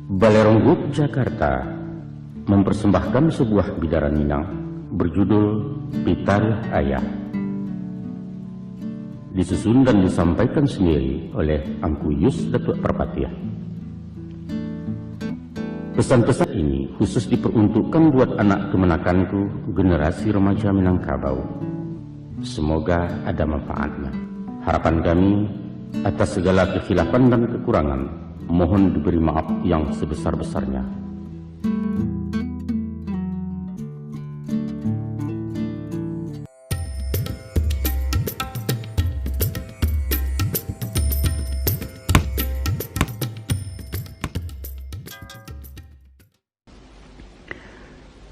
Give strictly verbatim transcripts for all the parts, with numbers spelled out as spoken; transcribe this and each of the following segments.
Balerong Group Jakarta mempersembahkan sebuah bidaran Minang berjudul Pitaruah Ayah. Disusun dan disampaikan sendiri oleh Angku Yus Datuak Parpatiah. Pesan-pesan ini khusus diperuntukkan buat anak kemenakanku, generasi remaja Minangkabau. Semoga ada manfaatnya. Harapan kami, atas segala kekhilafan dan kekurangan, mohon diberi maaf yang sebesar-besarnya.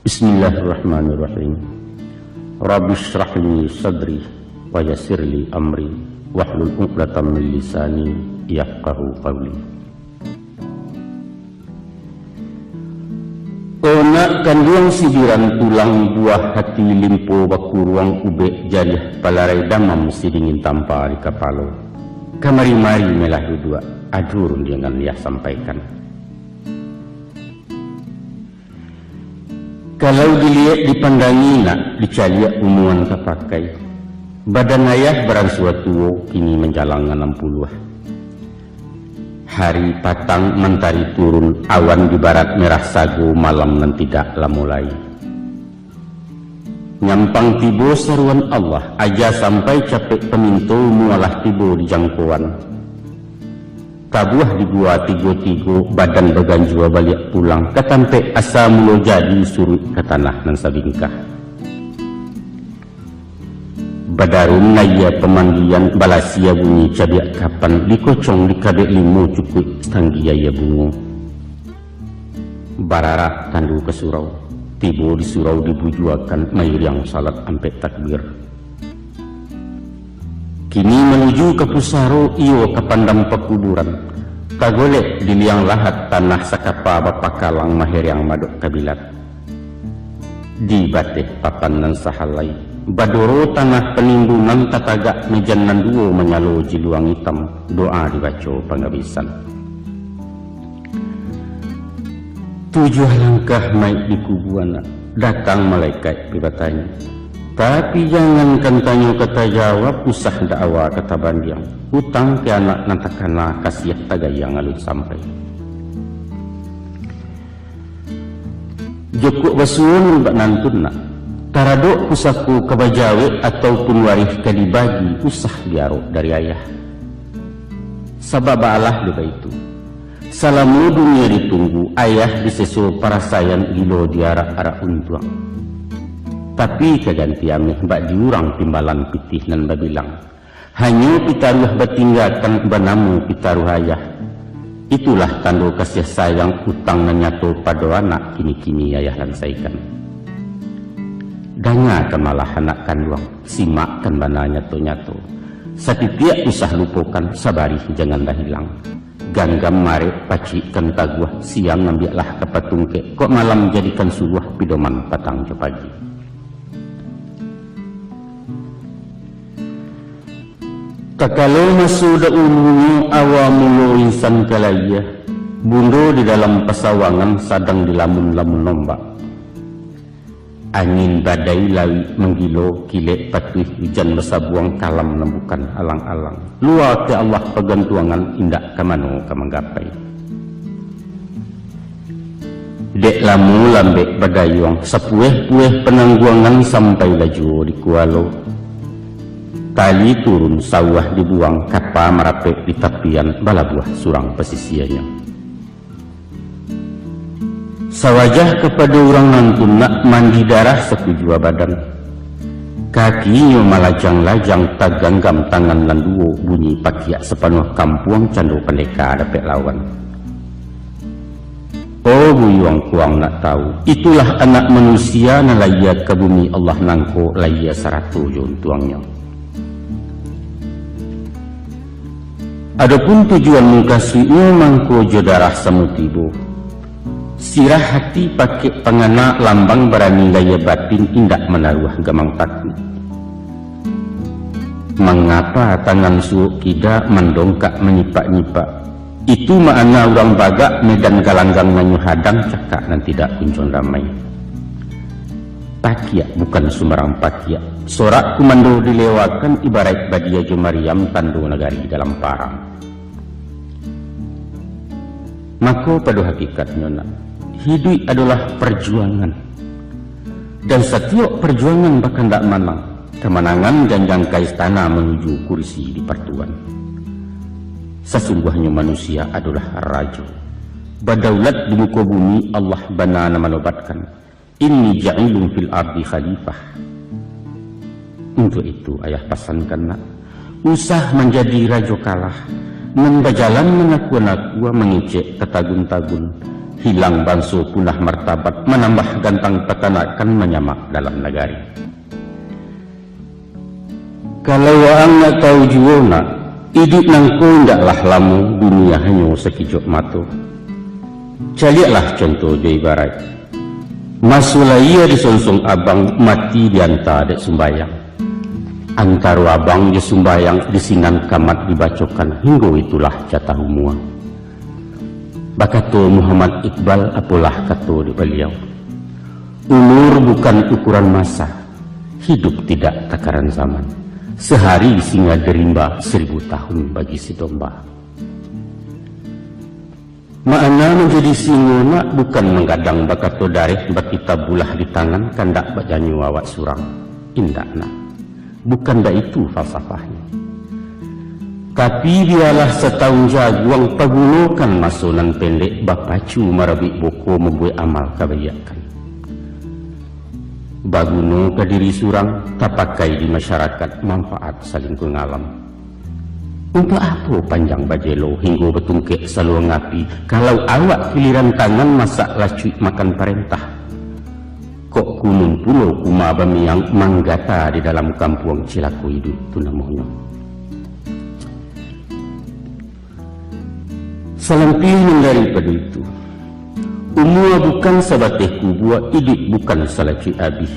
Bismillahirrahmanirrahim. Rabbi shrah li sadri, wa yassir li amri, wahlul uqdatam min lisani, yafqahu qawli. O nak kanduang sibiran tulang, buah hati limpo bakuruang, ubek jariah palarai damam, sidingin tampa di kapalo. Kamari-mari melah duduak, ado rundiangan yah sampaikan. Kalau diliek dipandangi nak, dicaliak umuan tapakai. Badan ayah baransua tuo, kini manjalang anam puluah. Hari patang mantari turun, awan di barat merah sago, malam nan tidak lamo lai. Nyampang tibo saruan Allah, aja sampai capek paminto, mualah tibo di jangkoan. Tabuah di gua tigo-tigo, badan baganjua baliak pulang, ka tampek asa mulo jadi, suruik ka tanah nan sabingkah. Badarun aia pamandian, balasia bunyi cabiak kapan, dikocong dikabek limo, cukuik satanggi aia bungo. Bararak tandu ka surau, tibo di surau dibujuakan, mairiang salat ampek takbir. Kini manuju ka pusaro, iyo ka pandam pakuburan. Tagolek di liang lahat, tanah sakapa bapakalang, maheriang madok kabilat. Di bateh papan nan sahalai, badoro tanah panimbunan, tatagak mejan nan duo, manyalo jiluang itam, doa dibaco pangabisan. Tujuah langkah maik dikubuan, datang malaikat pi batanyo. Tapi jangankan tanyo ka tajawab, usah dakwa ka tabandiang. Utang ka anak nan takana, kasiah tagayang alun sampai. Jokok basuo nan bak nantun nak, taradok pusako ka bajawek, ataupun warih ka dibagi, usah diarok dari ayah. Sabab baalah dek baitu, salamo dunia ditunggu, ayah diseso parasaian, gilo diarak-arak untuang. Tapi ka ganti ameh, bak di urang timbalan pitih nan babilang. Hanyo pitaruah batinggakan, banamo pitaruah ayah. Itulah tando kasiah sayang, utang nan nyato pado anak, kini-kini ayah lansaikan. Dangakan malah anak kanduang, simakkan bana nyato-nyato. Satitiak usah lupokan, sabarih janganlah hilang. Ganggam marek pacikkan taguah, siang ambiaklah ka patungkek, kok malam jadikan suluah, pidoman patang jo pagi. Takalo maso daulunyo, awa mulo insan ka layia, bundo di dalam pasawangan, sadang dilamun-lamun ombak. Angin badai lawik manggilo, kilek patuih ujan basabuang, kalam nan bukan alang-alang. Lua ka Allah pagantuangan, indak ka mano ka manggapai. Dek lamo lambek badayuang, sapueh-pueh panangguangan, sampailah juo di kualo. Tali turun sauah dibuang, kapa marapek di tapian, balabuah surang pasisianyo. Sawajah kapado urang nantun nak, mandi darah sakujua badan. Kakinyo malajang-lajang, taganggam tangan nan duo, bunyi pakiak sapanuah kampuang, cando pandeka dapek lawan. Oh buyuang kuang nak tau, itulah anak manusia nan layia ka bumi Allah nangko, layia sarato jo untuangnyo. Adopun tujuan mukasuiknyo, mangko jo darah samo tibo. Sirah hati pakek pangana, lambang barani layia batin, indak manaruah gamang takuik. Mangapa tangan suok kida, mandongkak manyipak-nyipak? Itu makna urang bagak, medan galanggang nan nyo hadang, cakak nan tidak kunjuang damai. Pakiak bukan sumbarang pakiak. Sorak kumando dilewakan, ibaraik badia jo mariam, tando nagari dalam parang. Mako, pado hakikatnyo, nak, hiduik adolah parjuangan. Dan satiok parjuangan bakandak manang, kamanangan janjang ka istana manuju kurisi dipartuan. Sasungguahnyo manusia adolah rajo. Badaulat di muko bumi, Allah bana nan manobatkan, "Inni ja'ilun fil ardi khalifah." Untuak itu, ayah pasankan, nak, usah manjadi rajo kalah, nan bajalan manakua-nakua, mangecek tatagun-tagun, hilang banso, punah martabat, manambah gantang patanakan, manyamak dalam nagari. Kalau waang nak tahu juo, nak, iduik nangko indaklah lamo, dunia hanyo sakijok mato. Caliaklah conto jo ibaraik. Maso lahia disonsong abang, mati dianta dek sumbayang. Antaro abang jo sumbayang, di sinan kamat dibacokan, hinggo itulah jatah umua. Bakato Muhammad Iqbal, apolah kato dek baliau, "Umur bukan ukuran masa, hidup tidak takaran zaman. Sehari singa di rimba, seribu tahun bagi si domba." Makna manjadi singo, nak, bukan manggadang bakato dareh, bakitabullah di tangan, kandak bak janyo awak surang. Indak, nak. Bukan baitu falsafahnyo. Tapi, bialah satahun jaguang, pagunokan maso nan pendek, bapacu marabuik boko, mambuek amal kabaikan. Baguno ka diri surang, tapakai di masyarakat, manfaat salingkuang alam. Untuak apo panjang bajelo hinggo batungkek saluang api, kalau awak kiliran tangan masak lacuik makan parentah? Kok kunun pulo kuma bamiang, manggata di dalam kampuang, cilako iduik tu namonyo. Salampih nan daripado itu, umua bukan sabateh kubua, iduik bukan salacuik abih.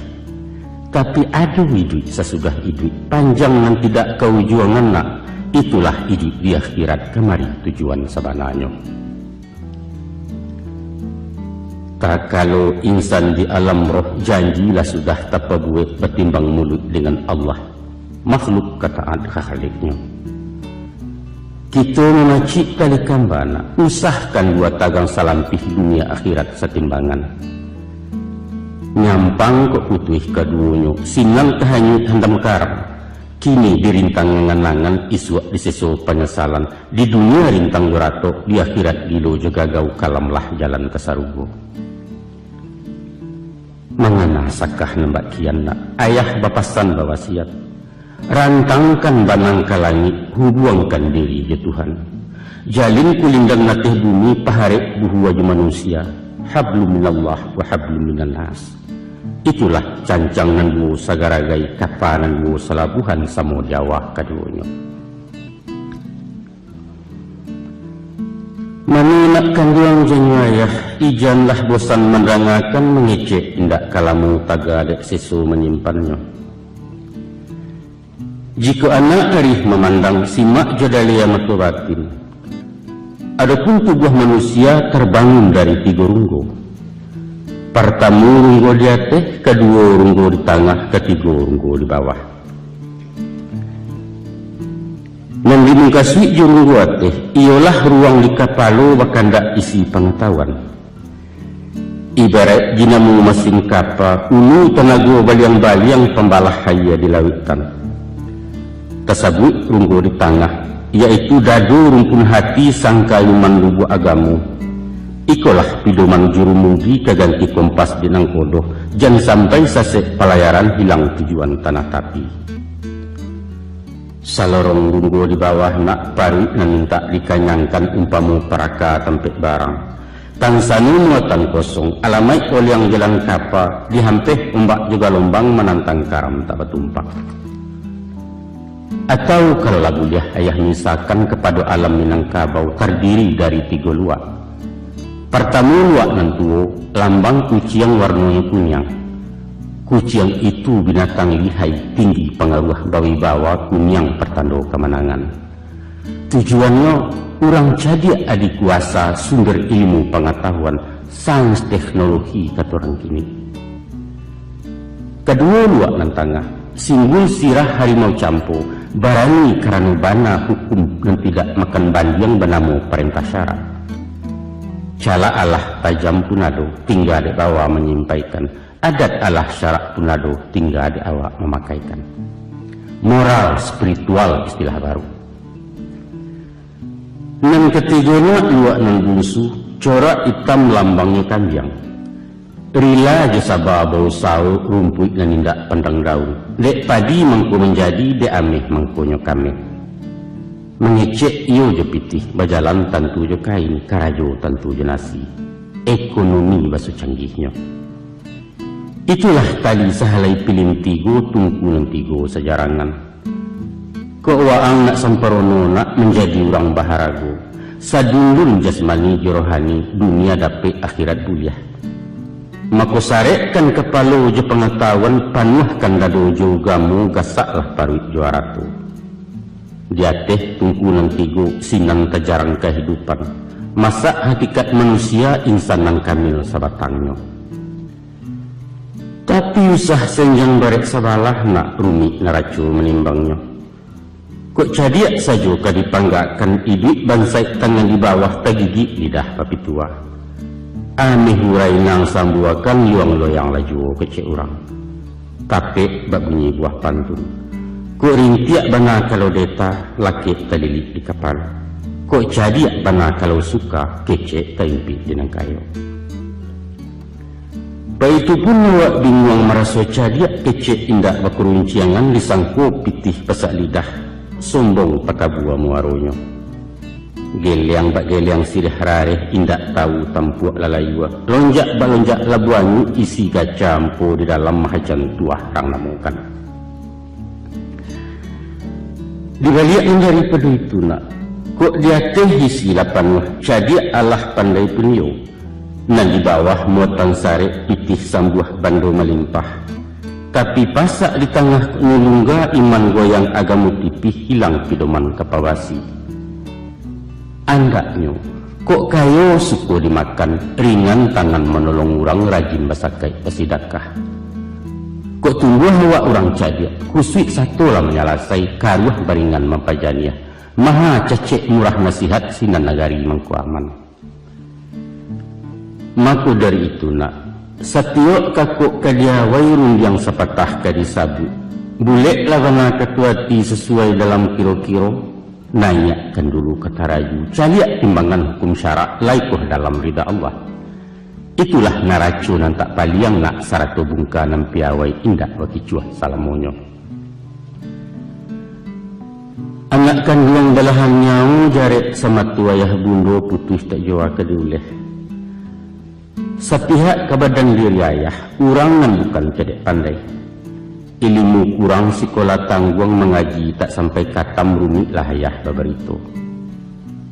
Tapi ado iduik sasudah iduik, panjang nan tidak kaujuangan, nak, itulah iduik di akhirat, kamari tujuan sabananyo. Takalo insan di alam roh, janji lah sudah tapabuek, batimbang muluik dengan Allah, makhluk ka taat ka Khaliknyo. Kito mamacik tali kamba, nak, usahkan duo tagang, salampih dunia akhirat satimbangan. Nyampang kok putuih kaduonyo, sinan tahanyuik handam karam. Kini dirintang angan-angan, isuak diseso panyasalan. Di dunia rintang jo ratok, di akhirat gilo jo gagau, kalamlah jalan ka sarugo. Mangana sakah nan bak kian, nak, ayah bapasan bawasiat, rantangkan banang ka langik, hubuangkan diri jo Tuhan. Jalin kulindan ateh bumi, paharek buhua jo manusia, hablum minallah wa hablum minannas. Itulah cancang nan duo sagaragai, kapa nan duo salabuhan, samo di awak kaduonyo. Mano nak kanduang janyo ayah, ijanlah bosan mandangakan, mangecek indak ka lamo, taga dek seso manyimpannyo. Jikok anak arih mamandang, simak jo dalia mato batin. Adopun tubuah manusia tarbangun dari tigo runggo. Partamo runggo di ateh, kaduo runggo di tangah, katigo runggo di bawah. Nan dimukasuik jo runggo ateh, iyolah ruang di kapalo, bakandak isi pangatahuan. Ibaraik dinamo masin kapa, ulu tanago baliang-baliang, pambalah aia di lautan. Tasabuik runggo di tangah, yaitu dado rumpun hati, sangka iman lubuak agamo. Ikolah pidoman jurumudi, ka ganti kompas di nangkodo, jan sampai sasek palayaran, hilang tujuan tanah tapi. Salorong runggo di bawah, nak, paruik nan mintak dikanyangkan, umpamo paraka tampek barang. Tansano muatan kosong, alamaik oliang jalan kapa, dihampeh ombak jo galombang, manantang karam tak batumpak. Atau kalau lah buliah, ayah misakan kapado alam Minangkabau tardiri dari tigo luak. Partamo luak nan tuo, lambang kuciang warnonyo kuniang. Kuciang itu binatang lihai, tinggi pangaruah bawibawa, kuniang partando kamanangan. Tujuannyo Urang cadiak ado kuasa sumber ilmu pangatahuan, sains teknologi kato urang kini. Kaduo luak nan tangah, singgul sirah harimau campo, barani karano bana hukum nan tidak makan bandiang banamo parentah syarak. Calak alah tajam pun ado, tingga dek bawa manyampaikan. Adat alah syarak pun ado, tingga dek awak mamakaikan. Moral spiritual istilah baru. Nan katigo nak luak nan bunsu, corak itam lambangnyo kambiang. Rila jo saba bausaho, rumpuik nan indak pandang daun. Dek padi mangko manjadi, dek ameh mangkonyo kameh. Mangecek iyo jo pitih, bajalan tantu jo kain, karajo tantu jo nasi. Ekonomi baso canggihnyo. Itulah tali sahalai pilin tigo, tungku nan tigo sajarangan. Kok waang nak samparono, nak manjadi urang baharago, sadundun jasmani jo rohani, dunia dapek akhirat buliah. Mako sarekkan kapalo jo pangatahuan, panuahkan dado jo ugamo, gasaklah paruik jo arato. Di ateh tungku nan tigo, sinan tajarang kahidupan. Masak hakikat manusia, insan nan kamil sabatangnyo. Tapi usah senjang barek sabalah, nak rumik naraco manimbangnyo. Kok cadiak sajo ka dipanggakkan, iduik bansaik tangan di bawah, tagigik lidah papituah. Ameh urai nan sambuakan, yuang loyang lah juo kecek urang. Tapek bak bunyi buah pantun. Kok rintiak bana kalau deta, lakek talilik di kapalo. Kok cadiak bana kalau suka, kecek taimpik di nan kayo. Baitu pun awak binguang maraso cadiak, kecek indak bakurunciangan, disangko pitih pasak lidah, sombong patabua muaronyo. Geliang bak geliang sirih rareh, indak tahu tampuak lalayua. Lonjak bak lonjak labuah anyuik, isi gaca ampo di dalam, mahajan tuah rang namokan. Di baliak nan daripado itu nak, kok di ateh isi lah panuah, cadiak alah pandai pun iyo. Nan di bawah muatan sarek, pitih sambuah bando malimpah. Tapi pasak di tangah kok nyo lungga, iman goyang agamo tipih, hilang pidoman ka pabasi. Andaknyo, kok kayo suko dimakan, ringan tangan manolong urang, rajin basakaik basidakah. Kok tumbuah awak urang cadiak, kusuik sato lah manyalasai, karuah baringan mampajaniah, maha cacek murah nasihat, sinan nagari mangko aman. Mako dari itu nak, satiok kakok ka diawai, rundiang sapatah ka disabuik. Buleklah bana kato ati, sasuai dalam kiro-kiro. Naiakkan dulu ka taraju, caliak timbangan hukum syarak, lai koh dalam rida Allah. Itulah naraco nan tak paliang nak, sarato bungka nan piawai, indak bakicuah salamonyo. Anak kanduang balahan nyawo, jarek samato ayah bundo, putuih tak jua ka diuleh. Sapihak ka badan diri ayah, urang nan bukan cadiak pandai. Ilimu kurang, sikola tangguang, mangaji tak sampai katam, rumiklah ayah babarito.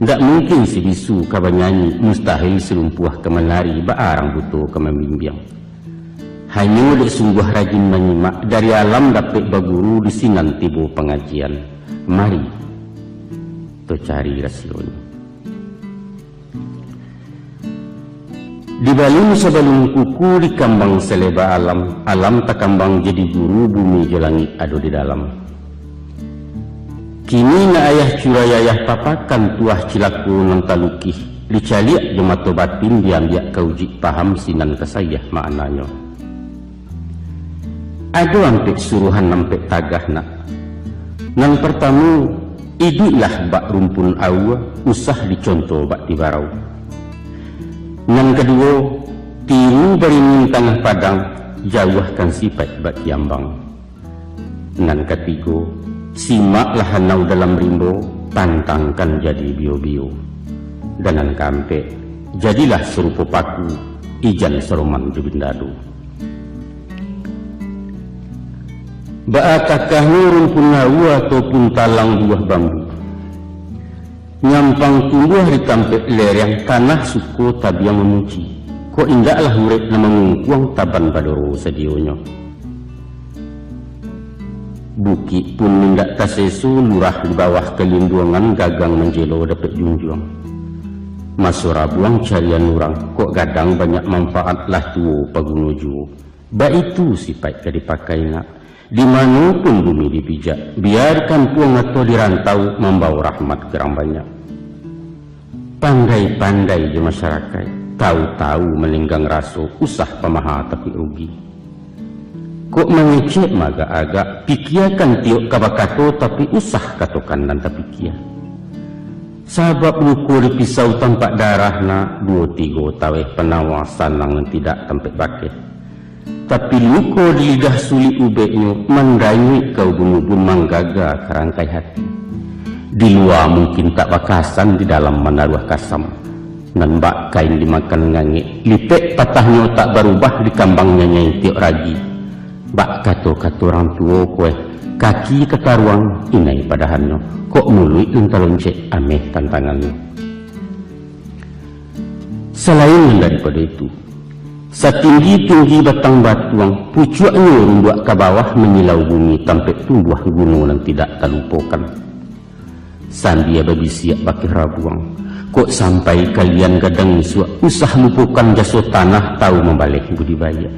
Ndak mungkin si bisu ka banyanyi, mustahil si lumpuah ka manari, baa rang buto ka mambimbiang. Hanyo dek sungguah rajin manyimak, dari alam dapek baguru, di sinan tibo pangajian. Mari, to cari rasionyo. Dibalun sabalun kuku, dikambang saleba alam, alam takambang jadi guru, bumi jo langik ado di dalam. Kini nak ayah curai ayah papakan, tuah cilako nan talukih, dicaliak jo mato batin, diambiak ka ujuik paham, sinan ka saiah maknanyo. Ado ampek suruhan, ampek tagah nak. Nan partamo, iduiklah bak rumpun aua, usah diconto bak tibarau. Nan kaduo, tiru bariniang tangah padang, jauahkan sipaik bak kiambang. Nan katigo, simaklah anau dalam rimbo, pantangkan jadi bio-bio. Dan nan kaampek, jadilah sarupo paku, ijan saroman jo bindado. Baa takahnyo rumpun aua ataupun talang buah bambu. Nyampang tumbuah di tampek lereng, tanah suko tabiang mamuji. Kok indaklah urek nan mangungkuang, taban badoro sadionyo. Bukik pun indak taseso, lurah di bawah kalinduangan, gagang manjelo dapek junjuang. Maso rabuang carian urang, kok gadang banyak manfaat, lah tuo paguno juo. Baitu sipaik ka dipakai nak. Di mano pun bumi dipijak, bia di kampuang atau di rantau, mambawo rahmat ka urang banyak. Pandai-pandai jo masyarakaik, tahu-tahu manenggang raso, usah pamaha takuik rugi. Kok mangecek maagak-agak, pikiakan tiok ka bakato, tapi usah katokan nan tapikia. Sabab luko di pisau tampak darah nak, duo tigo taweh panawa, sanang nan tidak tampek bakeh. Tapi luko di lidah sulik ubeknyo, mandanyuik ka ubun-ubun, manggaga ka rangkai hati. Di lua mungkin tak bakasan, di dalam manaruah kasam. Nan bak kain dimakan ngangek, lipek patahnyo tak barubah, dikambang nyanyai tiok ragi. Bak kato-kato urang tuo kueh, kaki kataruang, inai padahannyo, kok muluik nan taloncek, ameh tantangannyo. Salain nan daripado itu, satinggi-tinggi batang batuang, pucuaknyo runduak ka bawah, manyilau bumi, tampek tumbuah guno nan tidak talupokan. Sambia babisiak bakeh rabuang, kok sampai kalian gadang isuak, usah lupokan jaso tanah, tahu mambaleh budi baiak.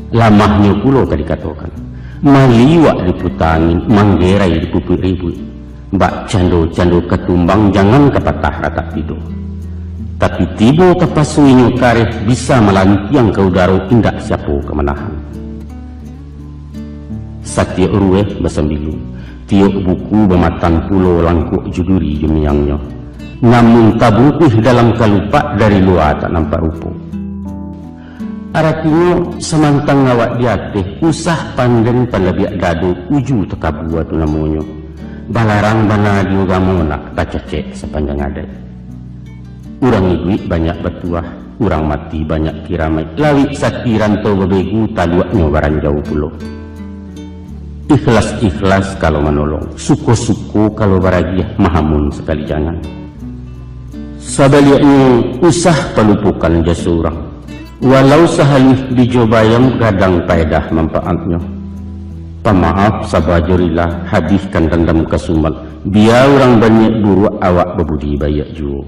Lamahnyo pulo ka dikatokan, maliwak diputa angin, manggerai dipupuik ribuik. Bak cando-cando ka tumbang, jangan ka patah ratak tido. Tapi tibo tapaso inyo kareh, bisa malantiang ka udaro, indak siapo ka manahan. Satiok rueh basambilu, tiok buku bamatan pulo, langkuak jo duri jo miangnyo. Namun tabungkuih dalam kalupak, dari lua tak nampak rupo. Aratinyo, samantang awak di ateh, usah panden palabiak dado, uju takabua tu namonyo. Balarang bana di ugamo nak, tacacek sapanjang adaik. Urang iduik banyak batuah, urang mati banyak kiramaik, lawik sati rantau babegu, taluaknyo baranjau pulo. Ikhlas-ikhlas kalau manolong, suko-suko kalau baragiah, mahamun sakali jangan. Sabaliaknyo, usah palupokan jaso urang. Walau sahaluih bijo bayam, gadang paedah manfaatnyo. Pamaaf saba jo rila, habihkan dandam kasumat, bia urang baniaik buruak, awak babudi baiak juo.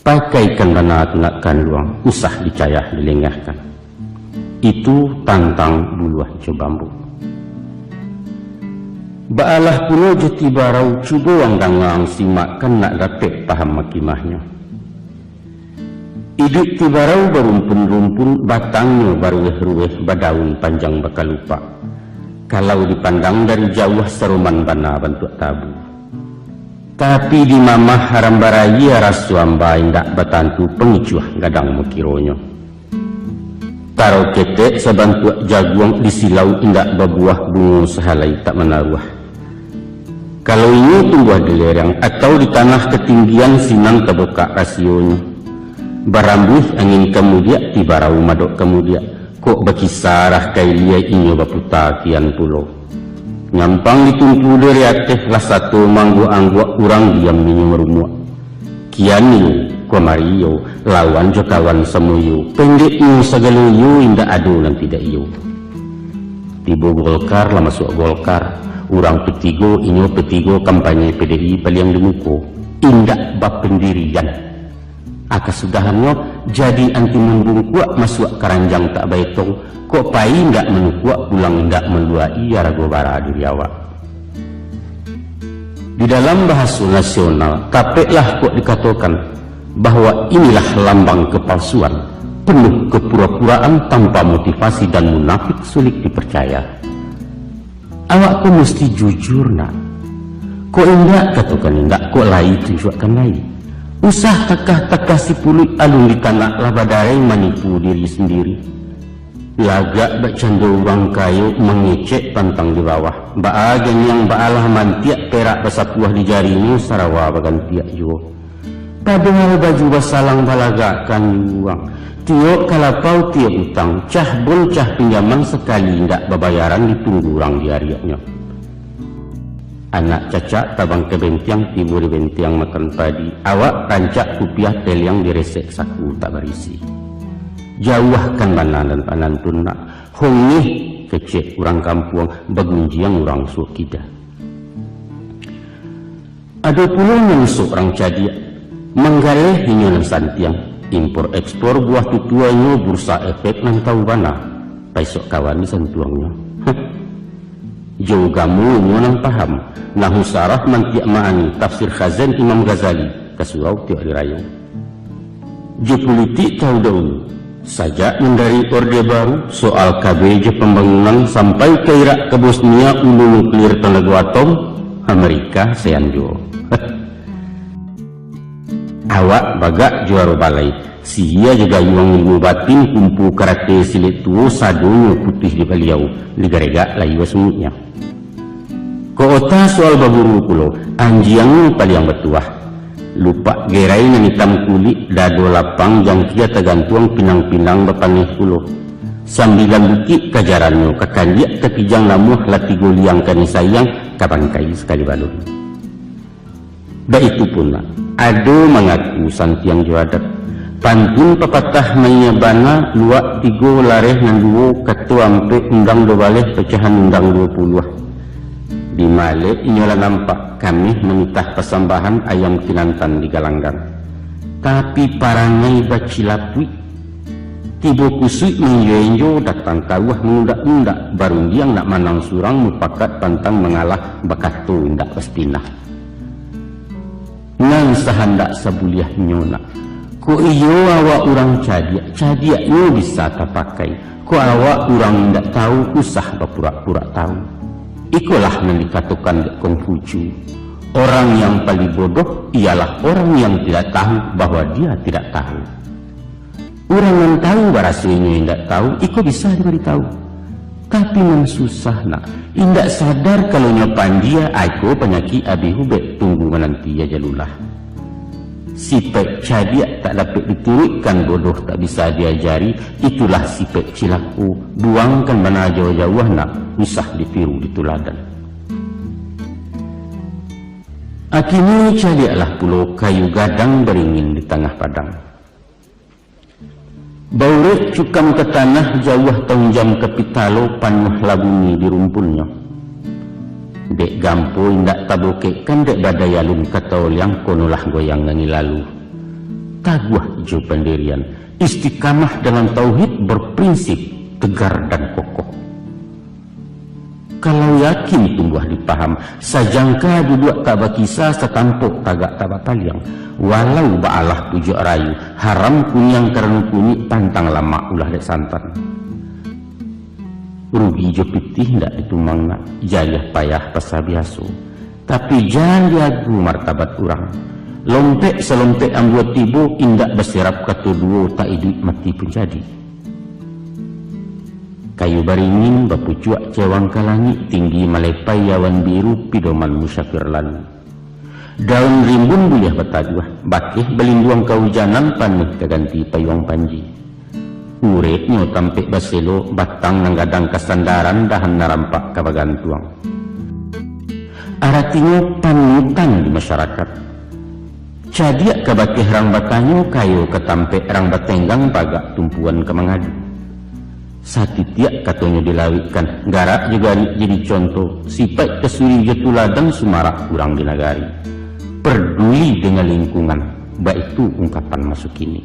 Pakaikan bana tu nak kanduang, usah dicayah dilengahkan. Itu tantang buluah jo bambu. Baalah pulo jo tibarau, cubo ang danga, ang simak, kan nak dapek paham makimahnyo. Iduik tibarau barumpun-rumpun, batangnyo baruweh-ruweh, badaun panjang bakalupak. Kalau dipandang dari jauah, saroman bana bantuak tabu. Tapi di mamah haram barayia, raso amba indak batantu, pangicuah gadang makironyo. Taro ketek sabantuak jaguang, disilau indak babuah, bungo sahalai tak manaruah. Kalau inyo tumbuah di lereng atau di tanah katinggian, sinan tabukak rasionyo. Barambuih angin ka mudiak, tibarau madok ka mudiak, kok bakisarah ka ilia, inyo baputa kian pulo. Nyampang ditumpu dari ateh, lah sato maangguak-angguak, urang diam inyo marumuak. Kian iyo, kamari iyo, lawan jo kawan samo iyo, pendeknyo sagalo iyo, indak ado nan tidak iyo. Tibo Golkar lah masuak Golkar, urang P tigo, inyo P tigo, kampanye P D I paliang di muko, indak bapandirian. Aka sudahannyo jadi anti mambungkuak, masuak karanjang tak baetong, kok pai indak manukuak, pulang indak maluak-i arago bara diri awak. Di dalam bahaso nasional, tapeklah kok dikatokan bahwa inilah lambang kepalsuan, penuh kepura-puraan, tanpa motivasi dan munafik, sulik dipercaya. Awak ko musti jujur, nak. Kok indak, katokan indak, kok lai, tunjuakkan lai. Usah takah-takah sipuluik, alun ditanak lah badarai, manipu diri sandiri. Lagak bakcando urang kayo, mangecek pantang di bawah. Baa ganiang, baalah mantiak, perak basapuah di jarinyo, sarawa bagantiak juo. Padohal baju basalang balagakkan di urang. Tiok ka lapau, tiok utang, cah bon, cah pinjaman, sakali indak babayaran, ditunggu urang di ariaknyo. Anak cacak tabang ka bentiang, tibo di bentiang makan padi, awak rancak kupiah peliang, diresek saku tak barisi. Jauahkan bana nan panantun, nak. Hongih, kecek urang kampuang, bagunjiang urang suok kida. Ado pulo nan sok urang cadiak, manggaleh inyo nan santiang, impor ekspor buah tutuanyo, bursa efek nan tahu bana, paisok kawan disantuangnyo. Heh. Jo ugamo inyo nan paham, nahu sarah mantiak ma'ani, tafsir Khazin Imam Ghazali, ka surau tiok ari rayo. Jo pulitik tahu dahulu, sajak nan dari Orde Baru, soal K B jo pambangunan, sampai ka Irak ka Bosnia, ulu nuklir tanago atom, Amerika sayan juo. Awak bagak juaro balai, sihia jo gayuang ilmu batin, kumpu karate silik tuo, sadonyo putuih di baliau, digaregak layua sunguknyo. Kok ota soal baburu pulo, anjiangnyo paliang batuah. Lupak gerai nan itam kulik, dado lapang jangkia tagantuang, pinang-pinang bapaneh pulo. Sambilan bukik kajarannyo, ka kandiak tapijang namuah, lah tigo liang kanai sayang, ka bangkai sakali balun. Baitu pun, ado mangaku santiang jo adat. Pantun papatah maiya bana, luak tigo lareh nan duo, kato ampek undang duo baleh, pacahan undang duo puluah. Di malek inyo lah nampak, kamih manitah pasambahan, ayam kinantan digalanggang. Tapi parangai bacilapuik. Tibo kusuik maenjo-enjo, datang taruah mangundak-undak, barundiang nak manang surang, mupakat pantang mangalah, bakato indak basapinah. Nan sahandak sabuliahnyo nak. Kok iyo awak urang cadiak, cadiaknyo bisa tapakai. Kok awak urang indak tahu, usah bapurak-purak tahu. Ikolah nan dikatokan dek Kongfucu, orang yang paling bodoh ialah orang yang tidak tahu bahwa dia tidak tahu. Urang nan tahu baraso inyo indak tahu, iko bisa dibaritahu. Tapi nan susah nak, indak sadar kalau nyo pandia, iko panyakik abih ubek, tunggu mananti ajalulah. Sipaik cadiak tak dapek dituruikkan, bodoh tak bisa diajari, itulah sipaik cilako, buangkan bana jauah-jauah nak, usah ditiru dituladan. Akhirnyo cadiaklah pulo kayu gadang baringin di tangah padang. Baurek cukam ka tanah, jauah taunjam ka pitalo, panuahlah bumi di rumpunnyo. Dek gampo indak tabokekkan, dek badai alun ka taoliang, konolah goyang angin lalu. Taguah jo pandirian, istiqamah dalam tauhid, berprinsip, tegar dan kokoh. Kalau yakin tumbuah di paham, sajangka duduak tak bakisa, satampok tagak tak bapaliang. Walau baalah pujuak rayu, haram kuniang karano kunik, pantang lamak ulah dek santan. Rugi jo pitih indak ditumang nak, jariah payah pasa biaso. Tapi jan diagu martabat urang. Lompek salompek ambuah tibo, indak basirap kato duo, tak iduik mati pun jadi. Kayu baringin bapucuak cewang ka langik, tinggi malepai awan biru, pidoman musafir lalu. Daun rimbun buliah bataduah, bakeh balinduang kaujanan, paneh ka ganti payuang panji. Ureknyo tampek baselo, batang nan gadang ka sandaran, dahan nan rampak ka bagantuang. Aratinyo panutan di masyarakat. Cadiak ka bakeh rang batanyo, kayo ka tampek rang batenggang, bagak tumpuan ka mangadu. Satitiak katonyo dilawikkan, garak jo garik jadi conto, sipaik kasuri jo tuladan, sumarak urang di nagari. Perduli dengan lingkungan, baitu ungkapan maso kini.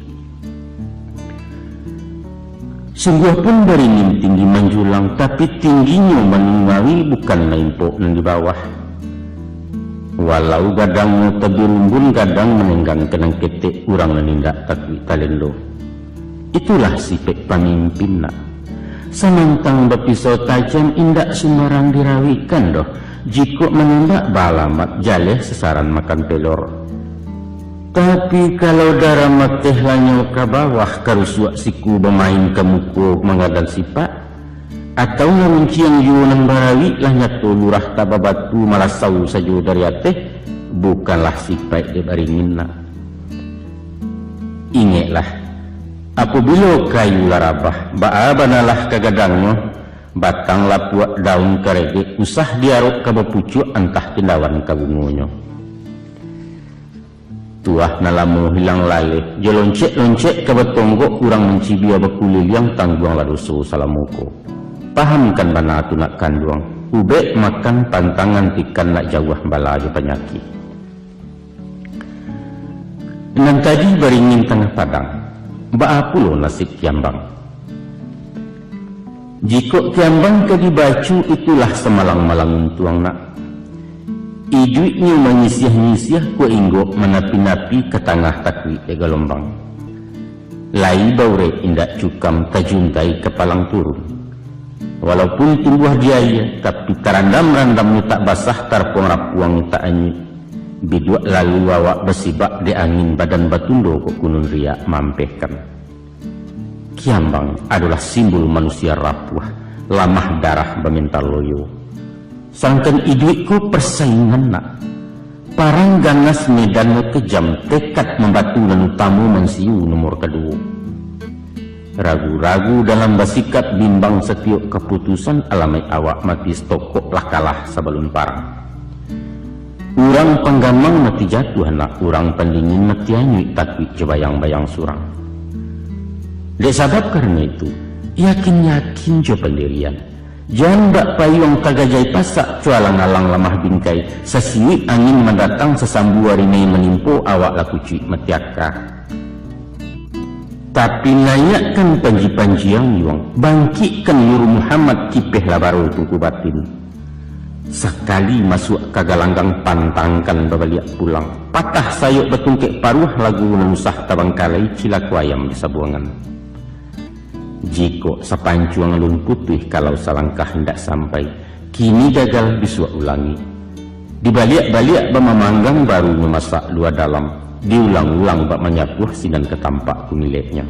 Sungguah pun baringin tinggi manjulang, tapi tingginyo manungawi, bukan maimpok nan di bawah. Walau gadangnyo tabirumbun, gadang manenggang ka nan ketek, urang nan indak takuik talendo. Itulah sipaik pamimpin nak. Samantang bapisau tajam, indak sumbarang dirawikkan doh. Jikok manembak baalamat, jaleh sasaran makan pelor. Tapi kalau darah mateh lanyau ka bawah, karusuak siku bamain ka muko mangadan sipak, atau ngarunciang juo nan barawik, lah nyato lurah tababatu, malasau sajo dari ateh, bukanlah sipaik dek baringin nak. Ingeklah, apabilo kayu lah rabah, baa banalah ka gadangnyo, batang lapuak daun karegek, usah diarok ka bapucuak, antah tindawan ka bungonyo. Tuah nan lamo hilang laleh, jo loncek-loncek ka batonggok, urang mancibia bakuliliang, tangguanglah doso salamo ko. Pahamkan bana tu nak kanduang, ubek makan pantangan tikan nak jauah bala jo panyakik. Nan tadi baringin tangah padang, baa pulo nasib kiambang? Jikok kiambang ka dibaco, itulah samalang-malang untuang nak. Iduiknyo manyisiah-nyisiah kok inggok manapi-napi ka tangah takuik dek galombang. Lai baurek indak cukam tajuntai ka palang turun. Walaupun tumbuah di aia, tapi tarandam-randamnyo tak basah, tarapuang-rapuangnyo tak anyuik. Biduak lalu awak basibak dek angin, badan batundo kok kunun riak maampehkan. Kiambang adolah simbol manusia rapuah, lamah darah, baminta loyo. Sadangkan iduik ko parsaingan nak. Parang ganas medannyo kejam, tekad mambatu nan utamo mansiu nomor kaduo. Ragu-ragu dalam basikap, bimbang satiok kaputusan, alamaik awak mati satokok lah kalah sabalun parang. Urang panggamang mati jatuah nak, urang pandingin mati anyuik, takuik jo bayang-bayang surang. Dek sabab karano itu, yakin-yakin jo pandirian. Jan bak payuang tagajai pasak, cualang-alang lamah bingkai, sasiwik angin mandatang, sasambu arinai manimpo, awak lah kucuik mati aka. Tapi naiakkan panji-panji ang yuang, bangkikkan Nur Muhammad, kipeh lah baro tungku batin. Sakali masuak ka galanggang, pantangkan babaliak pulang, patah sayok batungkek paruah, lagu nan usah tabangkalai, cilako ayam di sabuangan. Jikok sapancuang alun putuih, kalau salangkah indak sampai, kini gagal bisuak ulangi. Dibaliak-baliak bak mamanggang, baru mamasak lua dalam, diulang-ulang bak manyapuah, sinan ka tampak kumileknyo.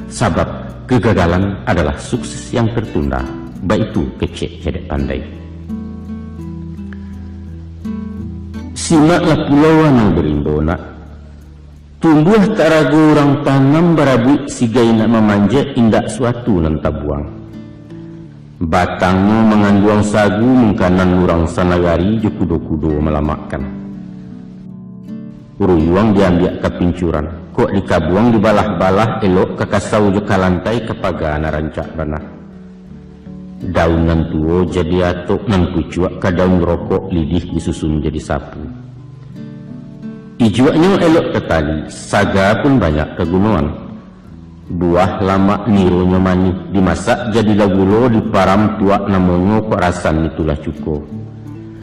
Sabab kegagalan adalah sukses yang tertunda, baitu kecek cadiak pandai. Simaklah pulo nan barimbau nak. Tumbuah tak rago urang tanam, barabuik sigai nak mamanjek, indak suatu nan tabuang. Batangnyo manganduang sagu, mungkanan urang sanagari, jo kudo-kudo malamakkan. Ruyuang diambiak ka pincuran, kok dikabuang dibalah-balah, elok ka kasau jo ka lantai, ka paga nan rancak bana. Daun nan tuo jadi atok, nan pucuak ka daun rokok, lidih disusun jadi sapu. Ijuaknyo elok tatali, saga pun banyak kagunoan. Buah lamak nironyo manih, dimasak jadilah gulo, diparam tuak namonyo, kok rasan itulah cuko.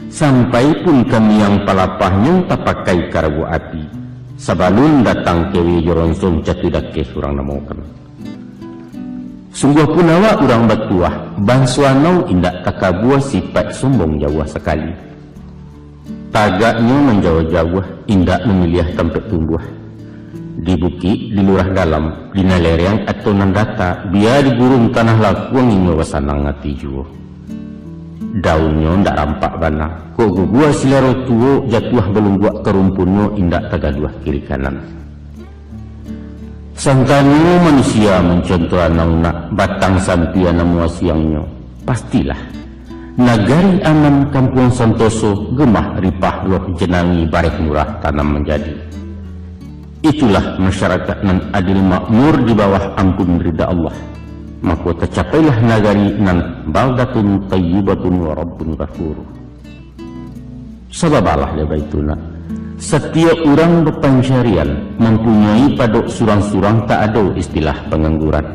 Sampai pun ka miang palapahnyo, tapakai ka rabuak api. Sabalun datang kewe jo ronson, catuih dakeh urang namokan. Sungguah pun awak urang batuah, banso anau indak takabua, sipaik sombong jauah sakali. Tagaknyo manjauah-jauah, indak mamiliah tampek tumbuah. Di bukik, di lurah dalam, di nan lereang atau nan data, bia di gurun tanah lakuang, inyo basanang ati juo. Daunnyo ndak rampak bana, kok gugua silaro tuo, jatuah balungguak ka rumpunnyo, indak tagaduah kiri kanan. Sangkano manusia mancontoh anau nak, batang sampia namo asiangnyo, pastilah nagari aman, kampuang santoso, gemah ripah loh jenangi, bareh murah tanam manjadi. Itulah masyarakat nan adil makmur di bawah ampun rida Allah. Mako tacapailah nagari nan baldatun thayyibatun wa rabbun ghafur. Sabab alah dek baitu nak, satiok urang bapancarian, mampunyoi padok surang-surang, tak ado istilah pangangguran.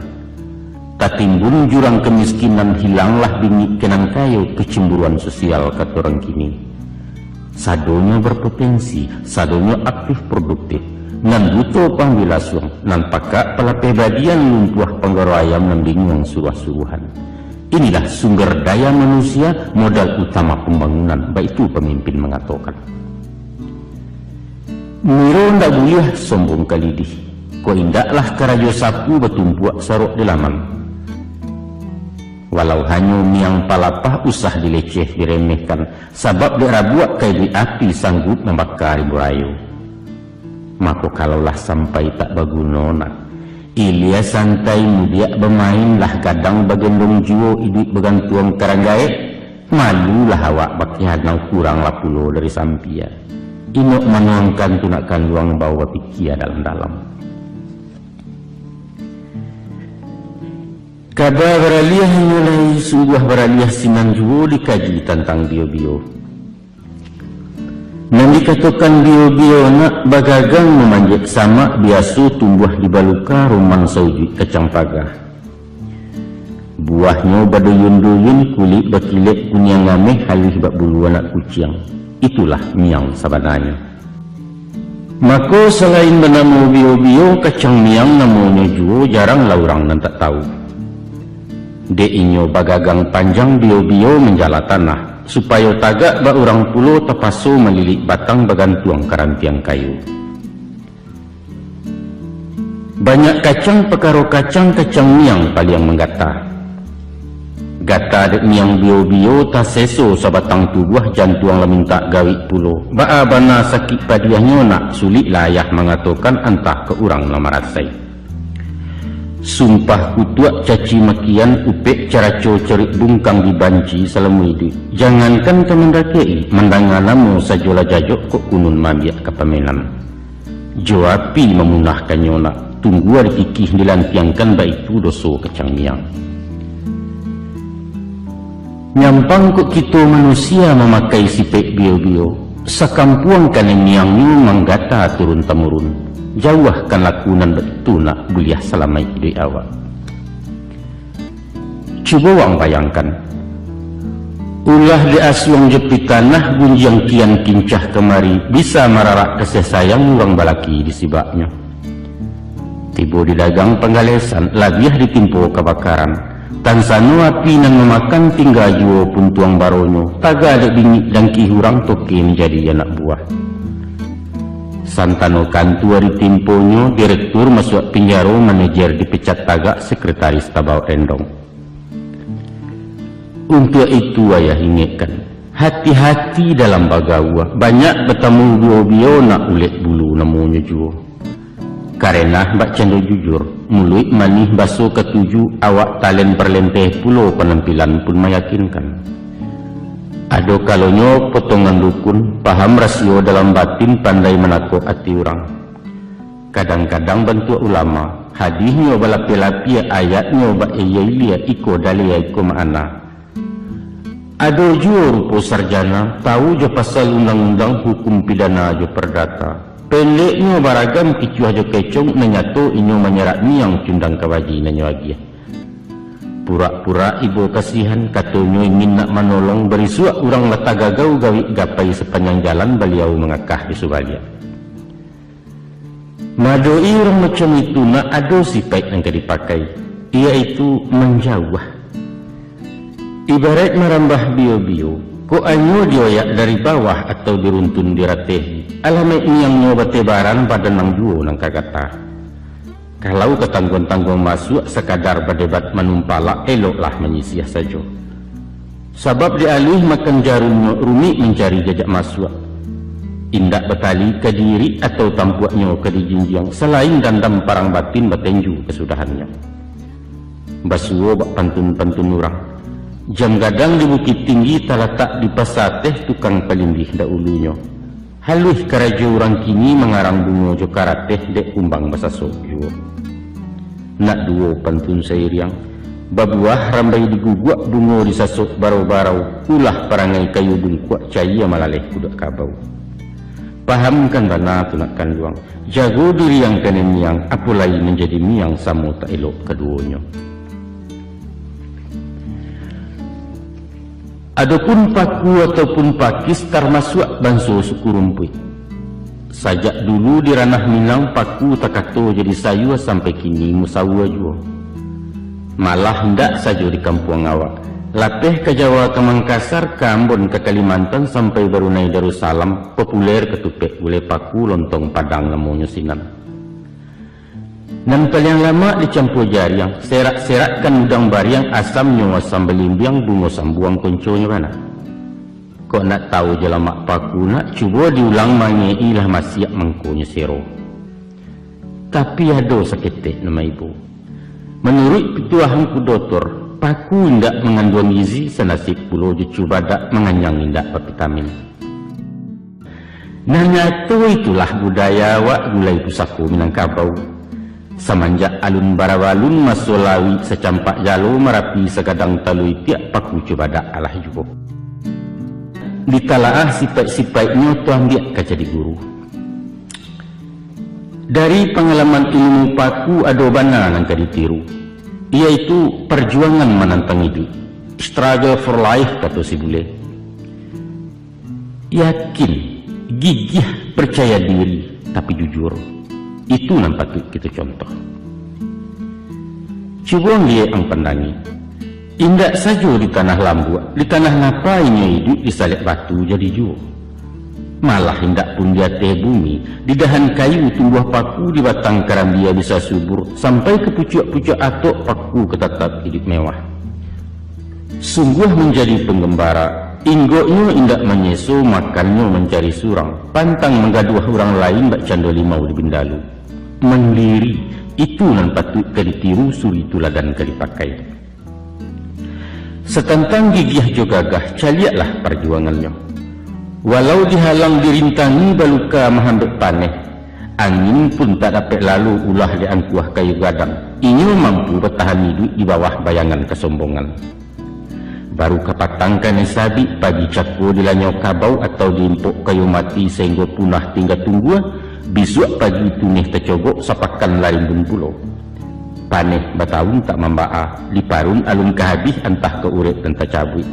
Tatimbun jurang kamiskinan, hilanglah bingik ka nan kayo, kecemburuan sosial kato urang kini. Sadonyo berpotensi, sadonyo aktif produktif, nan buto pambela suang, nan pakak palapeh badian, lumpuah panggaro ayam, nan binguang suruah-suruahan. Inilah sumber daya manusia, modal utama pambangunan, baitu pamimpin mangatokan. Niro ndak buliah sombong ka lidih, kok indaklah karajo sapu, batumpuak sarok di laman. Walau hanyo miang palapah, usah dileceh diremehkan, sabab dek rabuak ka iduik api, sanggup mambaka rimbo rayo. Mako, kalau lah sampai tak baguno nak, ilia santai mudiak bamain, lah gadang bagendong juo, iduik bagantuang ka rang gaek, malulah awak bakeh anau, kuranglah pulo dari sampia. Inok manuangkan tu nak kanduang, bao bapikia dalam-dalam. Kaba baraliah inyo lai, sungguah baraliah sinan juo dikaji tantang bio-bio. Nan dikatokan bio-bio nak bagagang mamanjek samak biaso tumbuah di baluka rumang saujuik kacang paga. Buahnyo baduyun-duyun, kulik bakilek kuniang ameh, haluih bak bulu anak kuciang. Itulah miang sabananyo. Mako, salain banamo bio-bio, kacang miang namonyo juo jarang lah urang nan tak tawu. Dek inyo bagagang panjang bio-bio manjala tanah, supayo tagak bak urang pulo tapaso malilik batang bagantuang ka rantiang kayu. Banyak kacang pakaro kacang, kacang miang paliang manggata. Gata dek miang bio-bio, taseso sabatang tubuah, jantuang lah mintak gawik pulo. Baa bana sakik padiahnyo nak, sulik lah ayah mangatokan, antah ka urang lah marasai. Sumpah kutuak caci makian, upek caraco cerik bungkang dibanci salamo iduik. Jangankan ka mandakek-i, mandanga namo sajo lah jajok, kok kunun maambiak ka pamenan. Jo api mamunahkannyo nak, tunggua dikikih dilantiangkan, baitu doso kacang miang. Nyampang kok kito manusia mamakai sipek bio-bio, sakampuang kanai miangnyo manggata turun-tamurun. Jauahkan laku nan baitu nak, buliah salamaik iduik awak. Cubo wang bayangkan, ulah diasuang jo pitanah, gunjiang kian kincah kamari, bisa mararak kasih sayang urang balaki di sibaknyo. Tibo di dagang panggalesan, labiah ditimpo kabakaran. Tansano api nan mamakan, tingga juo puntuang baronyo, taga dek bingik dangki urang, toke manjadi anak buah. Santano kantua ditimponyo, direktur masuak pinjaro, manajer dipecat tagak, sekretaris tabaok rendong. Untuak itu, ayah ingekkan, hati-hati dalam bagaua, banyak batamu bio-bio nak, ulek bulu namonyo juo. Karenah bak cando jujur, muluik manih baso katuju, awak talen parlenteh pulo, panampilan pun mayakinkan. Ado kalonyo potongan dukun, paham rasio dalam batin, pandai manakok ati urang. Kadang-kadang bantuak ulama, hadihnyo balapiah-lapiah, ayatnyo bak ilia-ilia, iko dalil, iko makna. Ado juo rupo sarjana, tawu jo pasal undang-undang, hukum pidana jo pardata. Pendeknyo, baragam kicuah jo kecong, nan nyato inyo manyerak miang, cundang kabaji nan nyo agiah. Purak-purak ibo kasihan, katonyo ingin nak manolong, barisuak urang lah tagagau, gawik gapai sapanjang jalan, baliau mangakah di subaliak. Maadok-i urang macam itu nak, ado sipaik nan ka dipakai, iyaitu manjauah. Ibaraik marambah bio-bio, kok anyo dioyak dari bawah atau diruntun dirateh, alamaik miangnyo batebaran, badan nan juo nan ka gata. Kalau ka tangguang-tangguang masuak, sakadar badebat manumpalak, eloklah manyisiah sajo. Sabab dek aluih makan jarumnyo, rumik mancari jajak masuak. Indak batali ka diirik, atau tampuaknyo ka dijinjiang, salain dandam parang batin, batenju kasudahannyo. Basuo bak pantun-pantun urang, jam gadang di Bukittinggi, talatak di Pasa Ateh, tukang palindih dahulunyo. Haluih karajo urang kini, mangarang bungo jo karateh, dek kumbang basasok juo. Nak duo pantun sairiang, babuah rambai diguguak, bungo disasok barau-barau, ulah parangai kayu bungkuak, cayia malaleh kuduak kabau. Pahamkan bana tu nak kanduang, jago diri ang kanai miang, apo lai manjadi miang, samo tak elok kaduonyo. Adopun paku ataupun pakis, tarmasuak banso suku rumpuik. Sajak dulu di ranah Minang, paku takato jadi sayua, sampai kini musaua juo. Malah indak sajo di kampuang awak, lapeh ka Jawa, ka Mangkasar, ka Ambon, ka Kalimantan, sampai Barunai Darussalam, populer katupek gulai paku, lontong Padang namonyo sinan. Nan paliang lamak dicampua jariang, serak-serakkan udang bariang, asamnyo asam balimbiang, bungo sambuang konconyo bana. Kok nak tawu jo lamak paku nak, cubo diulang mangek-i, lah masiak mangkonyo sero. Tapi ado saketek nan maibo. Manuruik pituah angku dotor, paku indak manganduang gizi, sanasib pulo jo cubadak, manganyang indak bavitamin. Nan nyato itulah budaya awak, gulai pusako Minangkabau. Samanjak alun barabalun maso lawik, sacampak jalo Marapi, sagadang talua itiak, paku cubadak alah juo. Ditalaah sipaik-sipaiknyo tu ambiak ka jadi guru. Dari pangalaman ilmu paku ado bana nan ka ditiru, yaitu parjuangan manantang iduik, struggle for life, kato si bule. Yakin, gigiah, parcaya diri, tapi jujur. Itu nan patuik kito contoh. Cubo liek ang pandangi. Indak sajo di tanah lambuak, di tanah napa inyo iduik, disalek batu jadi juo. Malah indak pun di ateh bumi, di dahan kayu tumbuah paku, di batang karambia bisa subur, sampai ka pucuak-pucuak atok paku ka tatap iduik mewah. Sungguah manjadi panggambara, inggoknyo indak manyeso, makannyo mancari surang, pantang manggaduah urang lain bak cando limau di bindalu. Mandiri, itu nan patuik ka ditiru, suri tuladan ka dipakai. Satantang gigiah jo gagah, caliaklah parjuangannyo. Walau dihalang dirintangi baluka mahambek paneh, angin pun tak dapek lalu ulah di angkuah kayu gadang, inyo mampu batahan iduik di bawah bayangan kasombongan. Baru kapatang kanai sabik, pagi cako dilanyau kabau atau diimpok kayu mati sainggo punah tingga tunggua, bisuak pagi tuneh tacogok sapakan larimbun pulo. Paneh batahun tak mambaa, diparun alun ka habih antah ka urek nan tacabuik.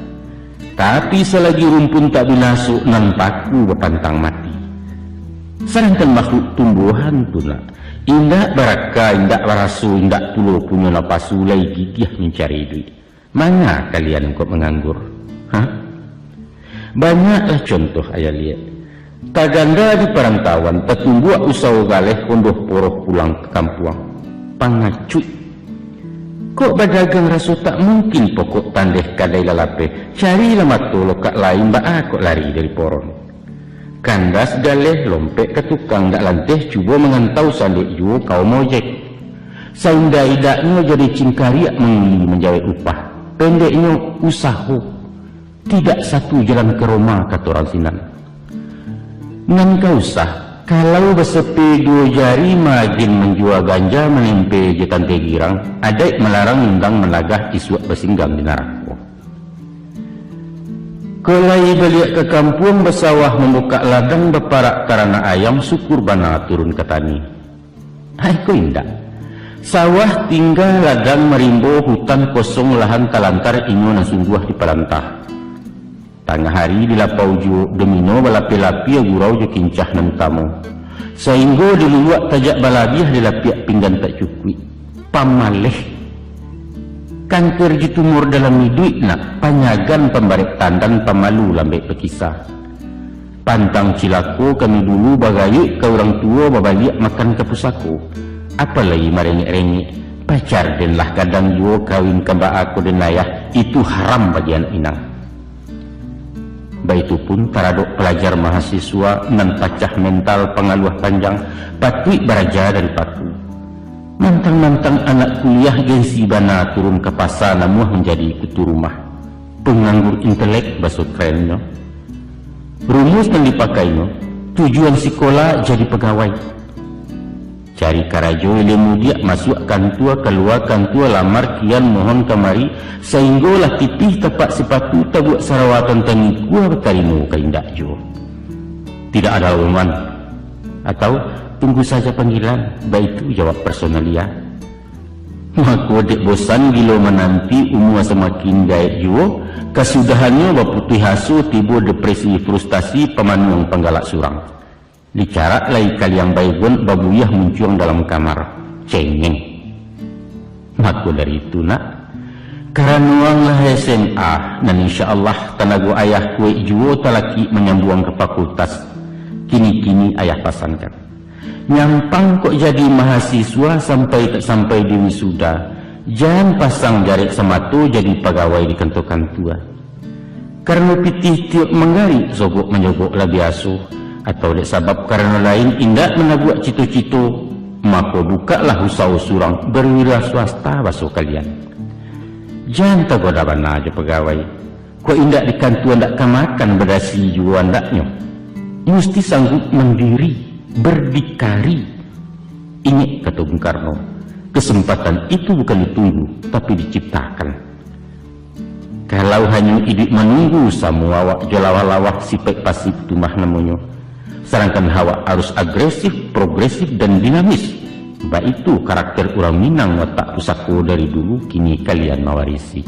Tapi salagi rumpun tak binaso, nan paku bapantang mati. Sadangkan makhluk tumbuahan tu nak, indak baraka, indak baraso, indak pulo punyo napasu, lai gigiah mancari iduik. Manga kalian kok manganggur? Hah? Banyaklah contoh ayah liek. Tagando di parantauan, tatumbuak usaho galeh, kondoh poroh pulang ka kampuang. Pangacuik. Kok badagang raso tak mungkin, pokok tandeh kadai lah lapeh, carilah mato lokak lain, baa kok lari dari poron. Kandas galeh, lompek ka tukang, dak lanteh cubo mangantau, sandek juo kaum ojek. Saindak-indaknyo jadi cingkariak, manguli manjawek upah. Pendeknyo, usaho. Tidak satu jalan ka Roma, kato urang sinan. Nan ka usah, kalau basepe duo jari, magin manjua ganja, manempe jo tante girang, adaik malarang, undang managah, isuak basinggang di narako. Kok lai baliak ka kampuang, basawah, mambukak ladang, baparak taranak ayam, syukur bana turun ka tani. Ai ko indak. Sawah tingga, ladang marimbo, hutan kosong, lahan talantar, inyo nan sungguah dipalantah. Tangah ari di lapau juo, domino balapeh-lapeh, gurau jo kincah nan utamo. Sainggo di luluak tajak balabiah, di lapiak pinggan tak cukuik. Pamaleh. Kanker jo tumor dalam iduik nak, panyagan pambarek tandan, pamalu lambek bakisa. Pantang cilako kami dulu, bagayuik ka urang tuo, babaliak makan ka pusako. Apalai marengek-rengek, pacar den lah gadang juo, kawin ka baa ko den ayah, itu haram bagi anak minang. Baitu pun taradok palajar mahasiswa nan pacah mental, pangaluah panjang, patuik baraja dari paku. Mantang-mantang anak kuliah, gengsi bana turun ka pasa, namuah manjadi kutu rumah. Panganggur intelek, baso kerennyo. Rumus nan dipakainyo, tujuan sikola jadi pagawai. Cari karajo, ilmu diak, masuak kantua, kalua kantua, lamar kian, mohon kamari, sainggo lah tipih tapak sipatu, tabuak sarawa tantang ikua, batarimo ka indak juo. Tidak ada lowongan, atau tunggu saja panggilan, baitu jawab personalia. Mako dek bosan gilo mananti, umua samakin gaek juo, kasudahannyo baputuih aso, tibo depresi, frustasi, pamanuang panggalak surang. Dicarak lai kaliang Baygon, babuyah muncuang dalam kamar. Cengeng. Mako dari itu, nak, karano ang lah S M A, nan insya Allah tanago ayah kuaik juo talakik manyambuang ka fakultas. Kini-kini ayah pasankan. Nyampang kok jadi mahasiswa sampai tak sampai di wisuda, jan pasang jarek samato jadi pagawai di kantua-kantua. Karano pitih tiok manggarik, sogok manyogok lah biaso, atau dek sabab karano lain indak manabuak cito-cito, mako bukaklah usaho surang, berwira swasta baso kalian. Jan tagoda bana jo pagawai. Kok indak di kantua ndak ka makan, badasi juo andaknyo. Musti sanggup mandiri, bardikari. Ingek kato Bung Karno, Kesempatan itu bukan ditunggu, tapi diciptakan. Kalau hanyo iduik manunggu, samo awak jo lawah-lawah, sipaik pasif tu mah namonyo. Sadangkan awak harus agresif, progresif, dan dinamis. Baitu karakter urang Minang watak pusako dari dulu, kini kalian mawarisi.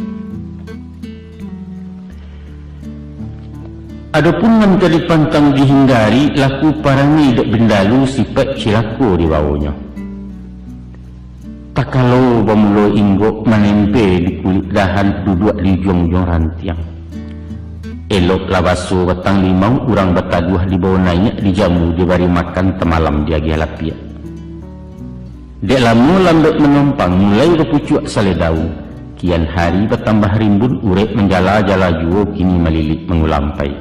Adopun nan ka dipantang dihindari, laku parangai dek bindalu, sipaik cilako dibawonyo. Takalo bamulo inggok, manempe di kulik dahan, duduak di ujuang-ujuang rantiang. Eloklah baso batang limau, urang bataduah dibawo naiak, dijamu dibari makan, tamalam diagiah lapiak. Dek lamo lambek manumpang, mulai bapucuak salai daun. Kian hari batambah rimbun, urek manjala-jala juo, kini malilik mangulampai.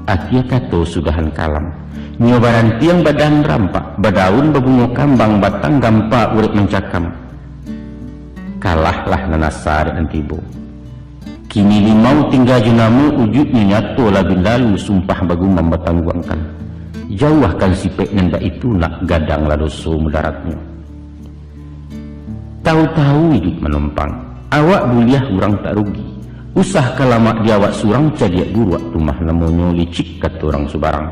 Akia kato sudahan kalam. Nyo barantiang badahan rampak, badaun babungo kambang, batang gampa urek mancakam. Kalahlah nan asa dek nan tibo. Kini limau tingga jo namo, ujuiknyo nyato lah bindalu, sumpah bagumam batangguangkan. Jauahkan sipaik nan baitu nak, gadanglah doso mudaratnyo. Tahu-tahu iduik manumpang, awak buliah urang tak rugi. Usah ka lamak di awak surang, cadiak buruak tu mah namonyo, licik kato urang subarang.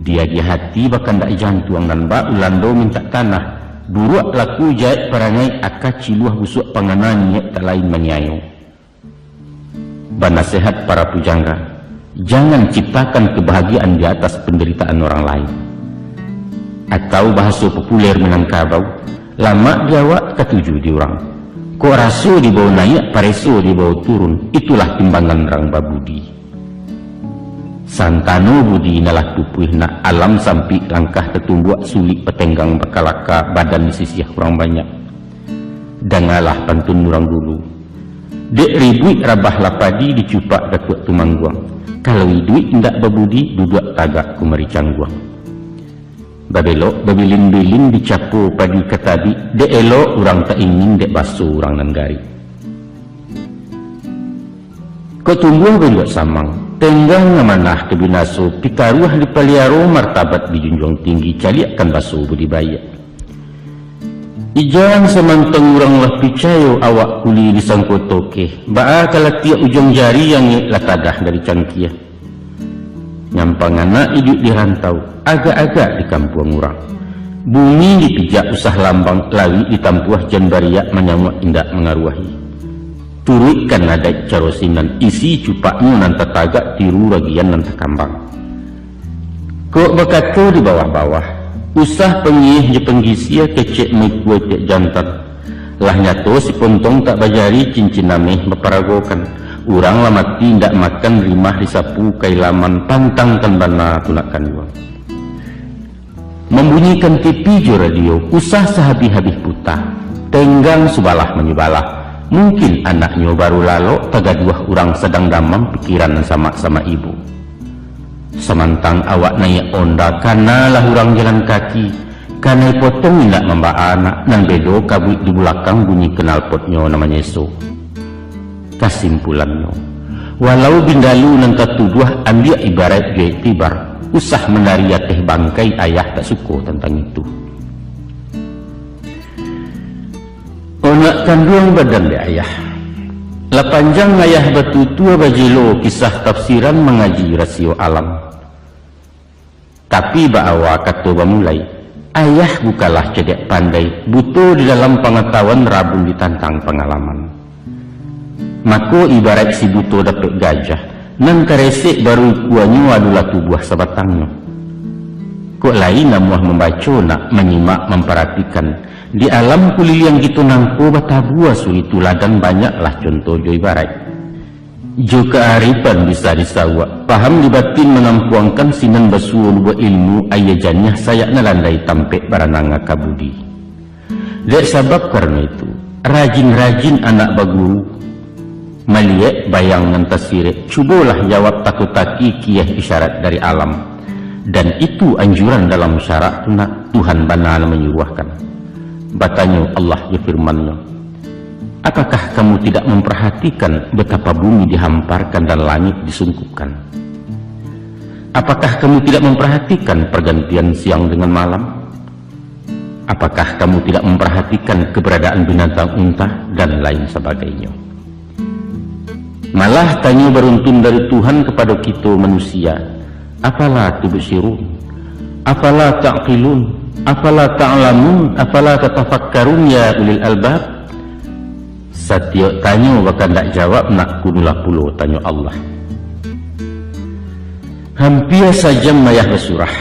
Diagiah ati bakandak jantuang, nan bak Ulando mintak tanah, buruak laku jaek parangai, aka ciluah busuak pangana, niaik tak lain maniayo. Banasehat para pujangga, jangan ciptakan kebahagiaan di atas penderitaan orang lain. Atau bahaso populer Minangkabau, lamak di awak katuju di urang. Kok raso dibawo naiak, pareso dibawo turun, itulah timbangan urang babudi. Santano budi nan lah tupuih nak, alam sampik langkah tatumbuak, sulik batenggang bakalaka, badan disisiah urang banyak. Dangalah pantun urang dulu. Dek ribuik rabahlah padi, dicupak Datuak Tumangguang. Kalau iduik indak babudi, duduak tagak kumari cangguang. Babelok babilin-bilin, dicapo padi ka tabik, dek elok urang tak ingin, dek baso urang nan garik. Kok tumbuah banjuak samang, tenggang amanah ka binaso, pitaruah dipaliaro, martabat dijunjuang tinggi, caliakkan baso budi baiak. Ijan samantang urang lah picayo, awak kuli disangko tokeh, baa ka latiak ujuang jari, angek lah tadah dari cangkia. Nyampang anak iduik di rantau, agak-agak di kampuang urang. Bumi dipijak usah lambang, lawik ditampuah jan bariak, manyamuak indak mangaruahi. Turuikkan adaik caro sinan, isi cupaknyo nan tatagak, tiru ragian nan takambang. Kok bakato di bawah-bawah, usah panyieh jo panggisia, kecek maikua itiak jantan. Lah nyato si pontong tak bajari, cincin ameh baparagokan. Urang lah mati indak makan, rimah disapu ka ilaman, pantangkan bana tu nak kanduang. Mambunyikan T V jo radio, usah sahabih-habih puta. Tenggang subalah manyubalah. Mungkin anaknyo baru lalok, tagaduah urang sadang damam, pikiran nan samak-samak ibo. Samantang awak naiak onda, kanalah urang jalan kaki, kanai potong indak mambaa anak, nan bedo kabuik di bulakang, bunyi knalpotnyo nan manyeso. Kasimpulannyo, walau bindalu nan tatuduah, ambiak ibaraik jo iktibar, usah manari ateh bangkai, ayah tak suko tantang itu. Onak kanduang badan dek ayah. Lah panjang ayah batutua bajelo, kisah tafsiran mangaji rasio alam. Tapi baawa kato bamulai, ayah bukanlah cadiak pandai, buto di dalam pangatahuan, rabun ditantang pangalaman. Mako ibaraik si buto dapek gajah, nan karesek baru ikuanyo adolah tubuah sabatangnyo. Kok lai namuah mambaco nak, manyimak, mamparatikan, di alam kuliliang kito nangko batabua suri tuladan, banyaklah conto jo ibaraik. Jo kaarifan bisa disawak, paham di batin manampuangkan, sinan basuo lubuak ilmu, aia janiah sayak nan landai, tampek baranang aka budi. Dek sabab karano itu, rajin-rajin anak baguru, maliek bayang nan tasirek, cubolah jawab tako-taki kieh isyarat dari alam. Dan itu anjuran dalam syarak tu nak, Tuhan bana nan manyuruahkan. Batanyo Allah jo firman-Nyo, "Apakah kamu tidak memperhatikan betapa bumi dihamparkan dan langit disungkupkan? Apakah kamu tidak memperhatikan pergantian siang dengan malam?" Apakah kamu tidak memperhatikan keberadaan binatang unta dan lain sebagainya? Malah tanyo baruntun dari Tuhan kapado kito manusia, "Afala tubsirun? Afala ta'qilun? Afala ta'lamun? Afala tatafakkarun ya ulil albab?" Satiok tanyo bakandak jawab, nak kunulah pulo tanyo Allah. Hampia sajam ayah basurah,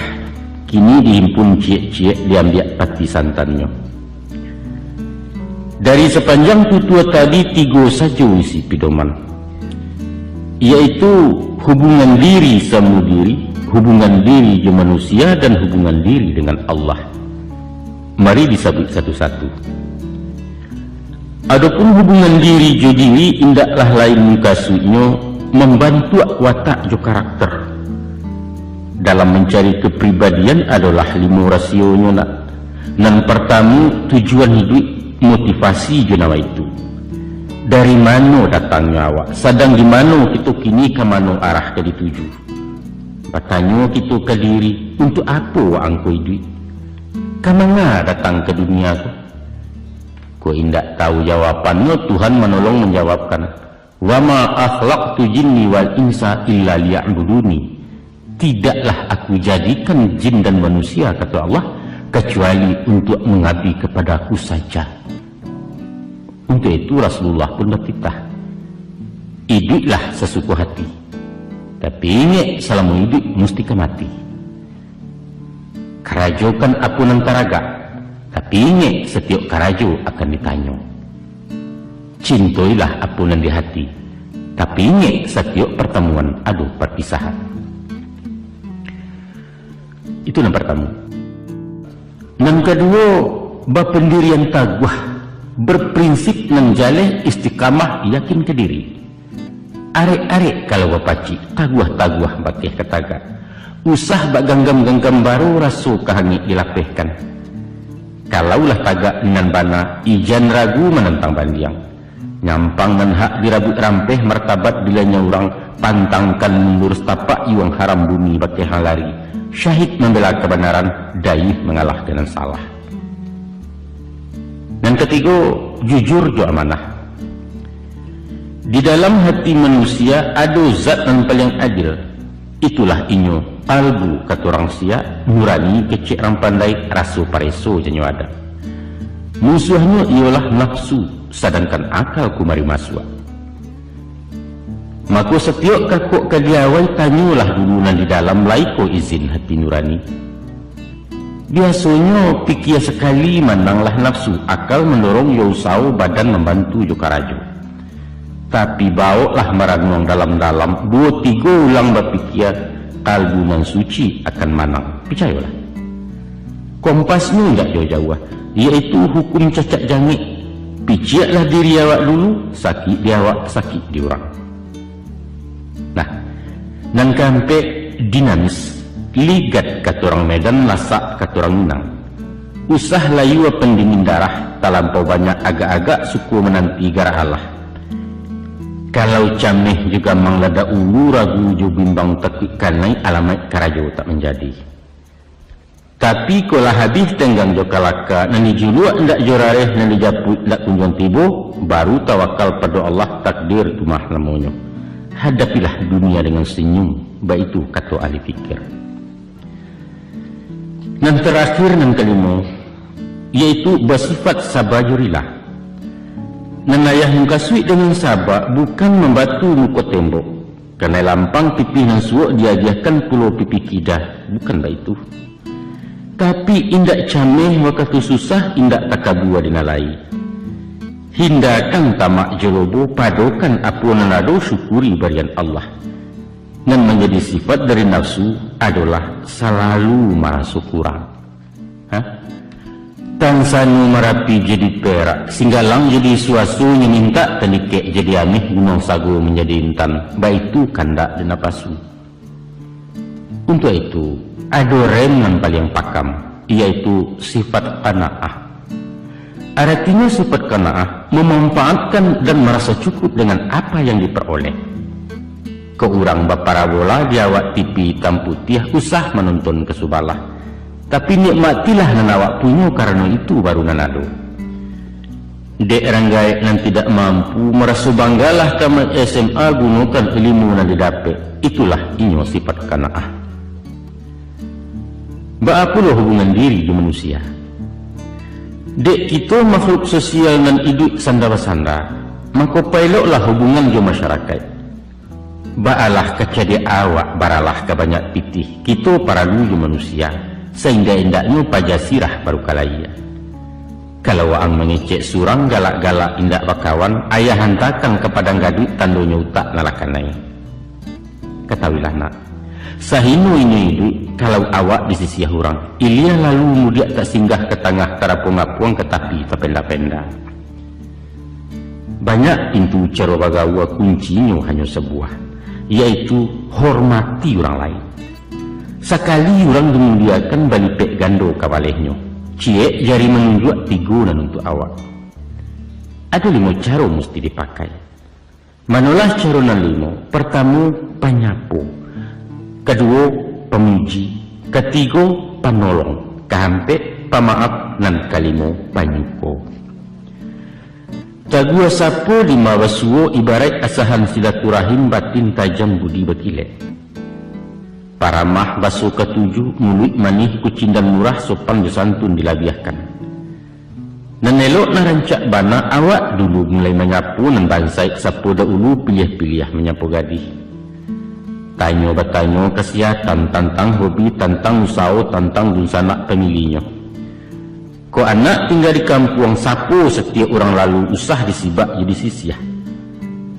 kini dihimpun ciek-ciek diambiak pati santannyo. Dari sapanjang tutua tadi, tigo sajo isi pidoman, yaitu hubungan diri samo diri, hubungan diri jo manusia, dan hubungan diri dengan Allah. Mari disabuik satu-satu. Adopun hubungan diri jo diri, indaklah lain mukasuiknyo mambantuak watak jo karakter. Dalam mancari kepribadian adolah limo rasionyo nak. Nan partamu, tujuan hiduik, motivasi jo nawaitu. Dari mano datangnyo awak, sadang di mano kito kini, ka mano arah ka dituju. Batanyo kito ka diri, untuak apo wak angko iduik? Ka manga datang ka dunia ko? Kok indak tahu jawabannyo, Tuhan manolong manjawabkan, "Wa ma khalaqtul jinna wal insa illa liya'budun." "Tidaklah Aku jadikan jin dan manusia," kato Allah, "kacuali untuak mangabdi kapado Aku saja." Untuak itu Rasulullah pun batitah, "Iduiklah sasuko hati. Tapi ingek, salamo iduik musti ka mati. Karajokan apo nan taragak, tapi ingek, satiok karajo akan ditanyo. Cintoilah apo nan di hati, tapi ingek, satiok partamuan ado parpisahan." Itu nan partamu. Nan kaduo, bapandirian taguah, berprinsip nan jaleh, istiqamah, yakin ka diri. Arek-arek kalau bapacik, taguah-taguah bakeh ka tagak. Usah baganggam-ganggam baro, raso ka hangek dilapehkan. Kalau lah tagak nan bana, ijan ragu manantang bandiang. Nyampang nan hak dirabuik rampeh, martabat dilanyau urang, pantangkan mundur satapak, iwang haram bumi bakeh lari. Syahid mambela kabanaran, dayuih mangalah ka nan salah. Nan katigo, jujur jo amanah. Di dalam hati manusia ado zat nan paliang adil. Itulah inyo, kalbu kato urang siak, nurani kecek urang pandai, raso pareso janyo adat. Musuahnyo iyolah nafsu, sadangkan akal kumari masuak. Mako, satiok kakok ka diawai, tanyolah dulu nan di dalam, lai ko izin hati nurani. Biasonyo, pikia sakali mananglah nafsu, akal mandorong jo usaho, badan mambantu jo karajo. Tapi, bawoklah maranuang dalam-dalam, duo tigo ulang bapikia, kalbu nan suci akan manang. Picayolah. Kompasnyo indak jauah-jauah, yaitu hukum cacak jangek. Piciaklah diri awak dulu, sakik di awak, sakik di urang. Nah, nan kaampek, dinamis, ligat kato urang Medan, lasak kato urang Minang. Usah layua pandingin darah, talampau banyak agak-agak, suko mananti garah Allah. Kalau cameh jo gamang ladak ulu, ragu jo bimbang takuik kanai, alamaik karajo tak manjadi. Tapi, kok lah habih tenggang jo kalaka, nan dijuluak indak jo rareh, nan dijapuik indak kunjuang tibo, baru tawakal pado Allah, takdir tu mah namonyo. Hadapilah dunia dengan senyum, baitu kato ahli fikir. Nan tarakhir, nan kalimo, yaitu basifat saba jo rila. Nan ayah mukasuik dengan saba, bukan mambatu muko tembok. Kanai lampang tipih nan suok diagiahkan pulo pipih kidah, bukan baitu. Tapi, indak cameh wakatu susah, indak takabua dinalai. Hindakan tamak jo lobo, padokan apo nan ado, syukuri barian Allah. Nan manjadi sifat dari nafsu adolah salalu maraso kurang. Ha? Tansano Marapi jadi perak, Singgalang jadi suaso, nyo mintak tanikek jadi ameh, Gunuang Sago manjadi intan, baitu kandak di napasu. Untuak itu, ado rem nan paliang pakam, yaitu sifat qanaah. Aratinyo sifat qanaah, mamampaatkan dan maraso cukup dengan apa yang diperoleh. Kok urang baparabola di awak T V itam putiah, usah manonton ka subalah. Tapi nikmatilah nan awak punyo, karano itu baru nan ado. Dek urang gaek nan tidak mampu, maraso banggalah tamat S M A, gunokan ilmu nan didapek, itulah inyo sifat qanaah. Baa pulo hubungan diri jo manusia? Dek kito makhluk sosial nan iduik sanda basanda, mako paeloklah hubungan jo masyarakaik. Baalah ka cadiak awak, baralah ka banyak pitih, kito paralu jo manusia, saindak-indaknyo paja sirah baru ka layie. Kalau waang mangecek surang, galak-galak indak bakawan, ayah hantakan ka padang gaduik, tandonyo utak nan lah kanai. Katahuilah nak, sahino inyo iduik, kalau awak disisiah urang, ilia lalu mudiak tak singgah ka tangah, tarapuang-apuang ka tapi tapenda-penda. Banyak pintu caro bagaua, kuncinyo hanyo sabuah, yaitu hormati urang lain. Sakali urang dimuliakan, balipek gando ka balehnyo. Ciek jari manunjuak, tigo nan untuak awak. Ado limo caro musti dipakai. Manolah caro nan limo? Partamo, panyapo. Kaduo, pamuji. Katigo, panolong. Kaampek, pamaaf. Nan kalimo, panyuko. Taguah sapo lima basuo, ibaraik asahan silaturahim, batin tajam budi bakilek. Paramah baso katuju, muluik manih kucindan murah, sopan jo santun dilabiahkan. Nan elok nan rancak bana, awak dulu mulai manyapo nan bansaik, sapo daulu piliah-piliah manyapo gadih. Tanyo batanyo kasihatan, tantang hobi, tantang usaho, tantang dunsanak pamilinyo. Kok anak tingga di kampuang, sapo satiok urang lalu, usah disibak jo disisiah.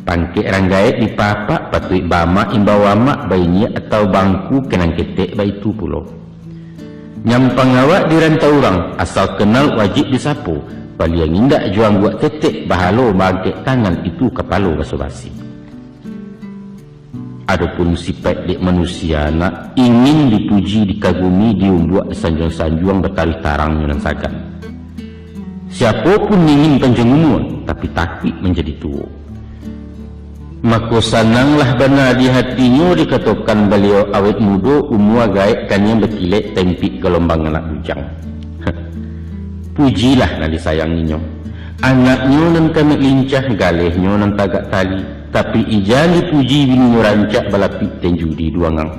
Pangkek rang gaek dipaapak, patuik baamak imbau amak, bainiak atau bangku, ka nan ketek baitu pulo. Nyampang awak di rantau urang, asal kenal wajib disapo, paliang indak jo angguak ketek, bahalo baangkek tangan, itu kapalo baso-basi. Adopun sipaik dek manusia, nak, ingin dipuji, dikagumi, diumbuak, disanjuang-sanjuang, bataruih tarangnyo nan sagan. Siapo pun ingin panjang umua, tapi takuik manjadi tuo. Mako, sananglah bana di hatinyo dikatokan baliau awet mudo, umua gaek kaniang bakilek, tempik galombang anak bujang. Pujilah nan disayanginyo. Anaknyo nan kamek lincah, galehnyo nan tagak tali. Tapi ijaan dipuji, bininyo rancak balapik, tinju di duangang.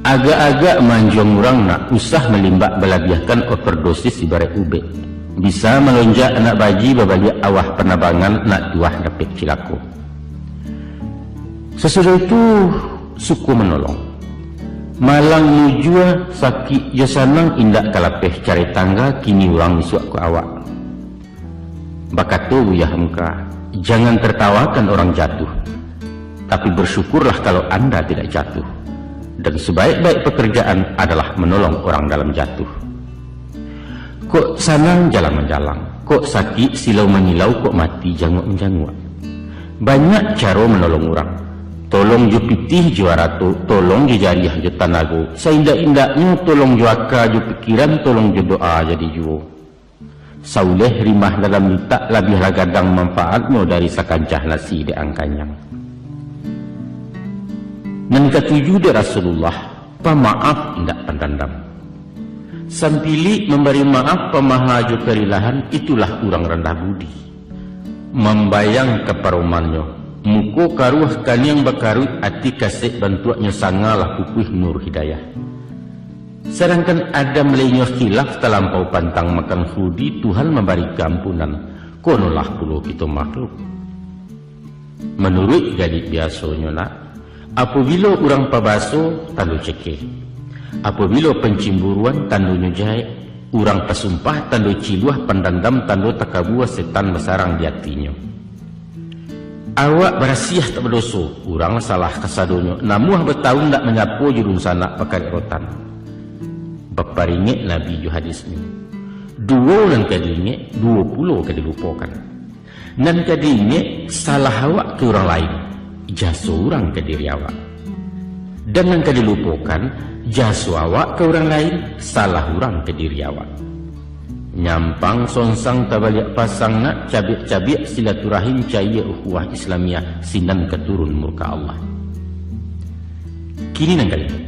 Agak-agak manjuang urang, nak, usah malimbak balabiahkan, overdosis ibaraik ubek. Bisa malonjak anak baji, babaliak awah panabangan, nak tuah dapek cilako. Sasudah itu, suko manolong. Malang mujua, sakik jo sanang, indak ka lapeh carai tangga, kini urang isuak ko awak. Bakato Buya Hamka, "Jangan tertawakan orang jatuh, tapi bersyukurlah kalau Anda tidak jatuh. Dan sebaik-baik pekerjaan adalah menolong orang dalam jatuh." Kok sanang jalang manjalang, kok sakik silau manyilau, kok mati janguak manjanguak. Banyak caro manolong urang. Tolong jo pitih jo arato, tolong jo jariah jo tanago, saindak-indaknyo tolong jo aka jo pikiran, tolong jo doa jadi juo. Sauleh rimah dalam litak, labiahlah gadang manfaatnyo dari sakancah nasi dek ang kanyang. Nan katuju dek Rasulullah, pamaaf indak pandandam. Sampilik mambari maaf, pamaha jo karilahan, itulah urang randah budi. Mambayang ka paromannyo, muko karuah kaniang bakaruik, ati kasek bantuaknyo, sangalah pupuih nur hidayah. Sadangkan Adam lai nyo khilaf talampau pantang makan khuldi, Tuhan mambari kaampunan, konolah pulo kito makhluk. Manuruik gadik biasonyo nak, apobilo urang pabaso, tando cekeh. Apobilo pancimburuan, tandonyo jahek. Urang pasumpah, tando ciluah, pandandam, tando takabua, setan basarang di atinyo. Awak barasiah tak badoso, urang salah kasadonyo, namuah batahun ndak manyapo jo dunsanak pakarek rotan. Baparingek Nabi jo hadisnyo, duo nan ka diingek, duo pulo ka dilupokan. Nan ka diingek, salah awak ka urang lain, jaso urang ka diri awak. Dan nan ka dilupokan, jaso awak ka urang lain, salah urang ka diri awak. Nyampang songsang tabaliak pasang nak, cabiak-cabiak silaturahim, cayia ukhuwah Islamiah, sinan ka turun murka Allah. Kini nan kalimo,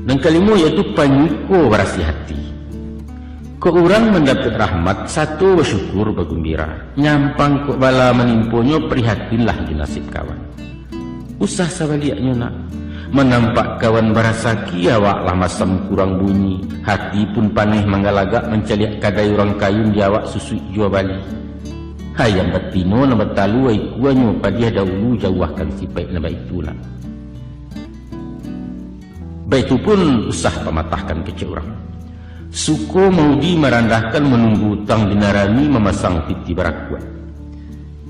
Nan kalimo yaitu panyuko barasiah ati. Kok urang mandapek rahmat, sato basyukur bagumbira. Nyampang kok bala manimponyo, prihatinlah jo nasib kawan. Usah sabaliaknyo nak. Manampak kawan barasaki, awak lah masam kurang bunyi. Hati pun paneh manggalagak mancaliak kadai urang kayun di awak susuik jua bali. Ayam batino nan batalua ikuanyo padiah dahulu, jauahkan sipaik nan baitu nak. Baitu pun usah pamatahkan kecek urang. Suko maudi marandahkan, manunggu utang dinarani, mamasang titi barakuak.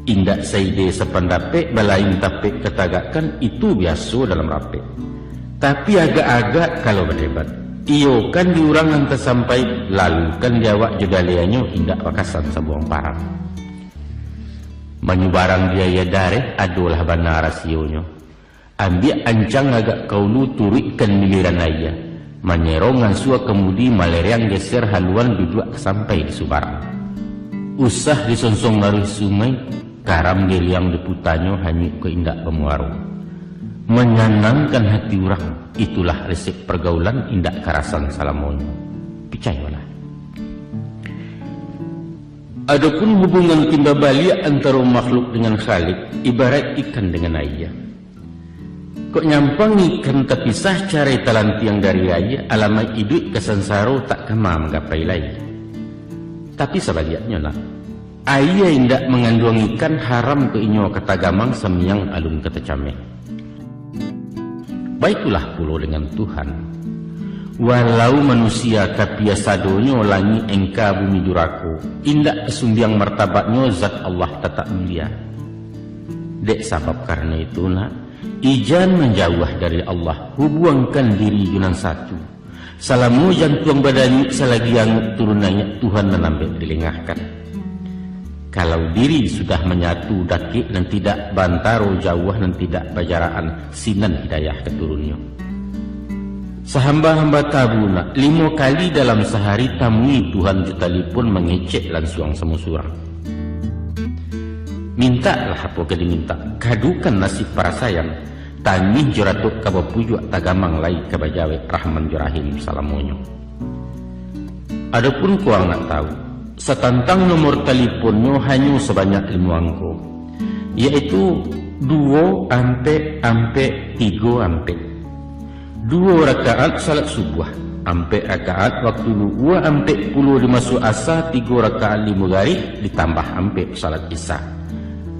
Indak saide sapandapek, balain tapek katagakkan, itu biaso dalam rapek. Tapi agak-agak kalau badebat, iyokan di urang nan tasampai, lalukan di awak jo dalianyo, indak bakasan sabuang parang. Manyubarang di aia dareh, adolah bana rasionyo. Ambiak ancang agak ka ulu, turuikkan miliran aia. Manyerong ansua kamudi, malereang geser haluan, duduak sampai di subarang. Usah disonsong laruih sungai, karam geliang diputanyo, hanyuik ko indak bamuaro. Manyanangkan hati urang, itulah resep pergaulan, indak karasan salamonyo. Picayolah. Adopun hubungan timba baliak antaro makhluk dengan Khalik, ibaraik ikan dengan aia. Kok nyampang ikan tapisah, carai talantiang dari aia, alamaik iduik ka sansaro, tak kama manggapai lai. Tapi sabaliaknyo nak, aia indak manganduang ikan, haram ko inyo ka tagamang, samiang alun ka tacamek. Baitulah pulo dengan Tuhan. Walau manusia kapia sadonyo, langik engka bumi durako, indak tasumbiang martabatnyo, zat Allah tatak mulia. Dek sabab karano itu nak, ijan manjauah dari Allah, hubuangkan diri jo nan satu. Salamo jantuang badanyuik, salagi anguik turun naiak, Tuhan nan ambek dilengahkan. Kalau diri sudah manyatu, dakek nan tidak, bantaro jauah nan tidak, bajaraan sinan hidayah ka turunnyo. Sahamba-hamba tabu nak, limo kali dalam sahari, tamui Tuhan jo talipon, mangecek lansuang samo surang. Mintaklah apo ka dimintak, kadukan nasib parasaian, tangih jo ratok ka bapujuak, tagamang lai ka bajawek, Rahman jo Rahim salamonyo. Adopun kurang nak tahu, satantang nomor taliponnyo hanyo sabanyak limo angko, yaitu duo ampek ampek tigo ampek. Duo rakaat salat subuah, ampek rakaat waktu luhua, ampek pulo di maso asa, tigo rakaat di mugarih, ditambah ampek salat isya.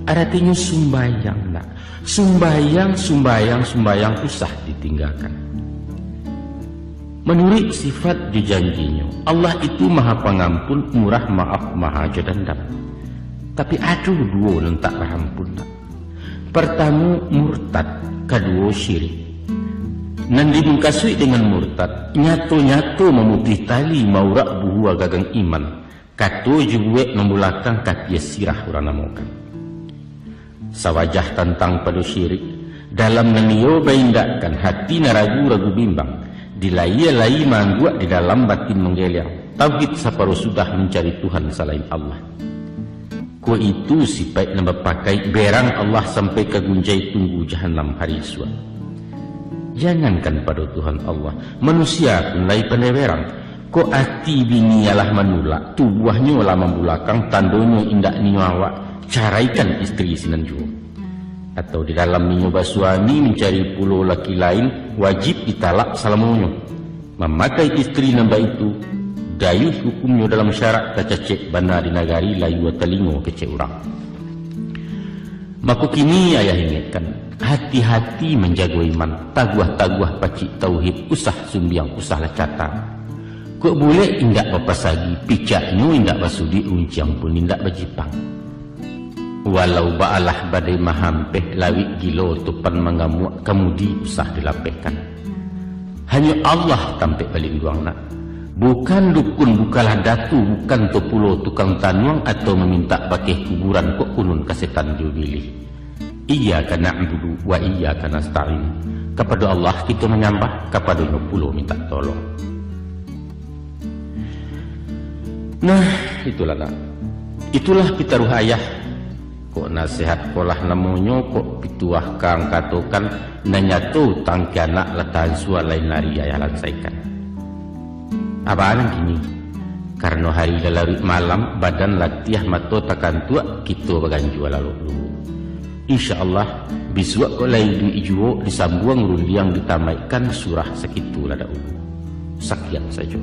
Aratinyo sumbayang nak. Sumbayang, sumbayang, sumbayang, usah ditinggakan. Manuruik sifat jo janji-Nyo, Allah itu Maha Pangampun, murah maaf, maha jo dandam. Tapi ado duo nan tak barampun nak. Partamo, murtad, kaduo, syirik. Nan dimukasuik dengan murtad, nyato-nyato mamutuih tali, maurak buhua gagang iman, kato jo buek mambulakang, kapia sirah urang namokan. Sawajah tantang pado syirik, dalam nan iyo baindakkan, hati nan ragu-ragu bimbang, di lahia lai maangguak, di dalam batin manggeliang, tauhid saparo sudah, mancari Tuhan salain Allah. Ko itu sipaik nan bapakai, berang Allah sampai ka gunjai, tunggu jahanam hari isuak. Jangankan pado Tuhan Allah, manusia pun lai pandai berang. Kok ati bini alah manulak, tubuahnyo lah mambulakang, tandonyo indak nio awak, caraikan isteri sinan juo. Atau di dalam inyo basuami mancari pulo laki lain, wajib ditalak salamonyo. Mamakai isteri nan baitu, dayuih hukumnyo dalam syarak, tacacek bana di nagari, layua talingo kecek urang. Mako kini ayah ingekkan, hati-hati manjago iman, taguah-taguah pacik tauhid, usah sumbiang, usahlah cata. Kok bulek indak bapasagi, picaknyo indak basudik, runciang pun indak bajipang. Walau baalah badai mahampeh, lawik gilo topan mangamuak, kamudi usah dilapehkan. Hanyo Allah tampek balinduang nak. Bukan dukun, bukanlah datu, bukan tu pulo tukang tanuang, atau mamintak bakeh kuburan, kok kunun ka setan jo bilih. Iyyaka na'budu wa iyyaka nasta'in. Kapado Allah kito manyambah, kapado-Nyo pulo mintak tolong. Nah, itulah nak. Itulah pitaruah ayah. Kok nasihat ko lah namonyo, kok pituah kang katokan, nan nyato utang ka anak lah tansua lain ari ayah lansaikan. Abah nan kini, karano hari lah laruik malam, badan latiah, mato takantuak, kito baganjua lalok dulu. Insya Allah, bisuak kok lai iduik juo, disambuang rundiang, ditamaikkan surah sakitu lah dahulu. Sakian sajo.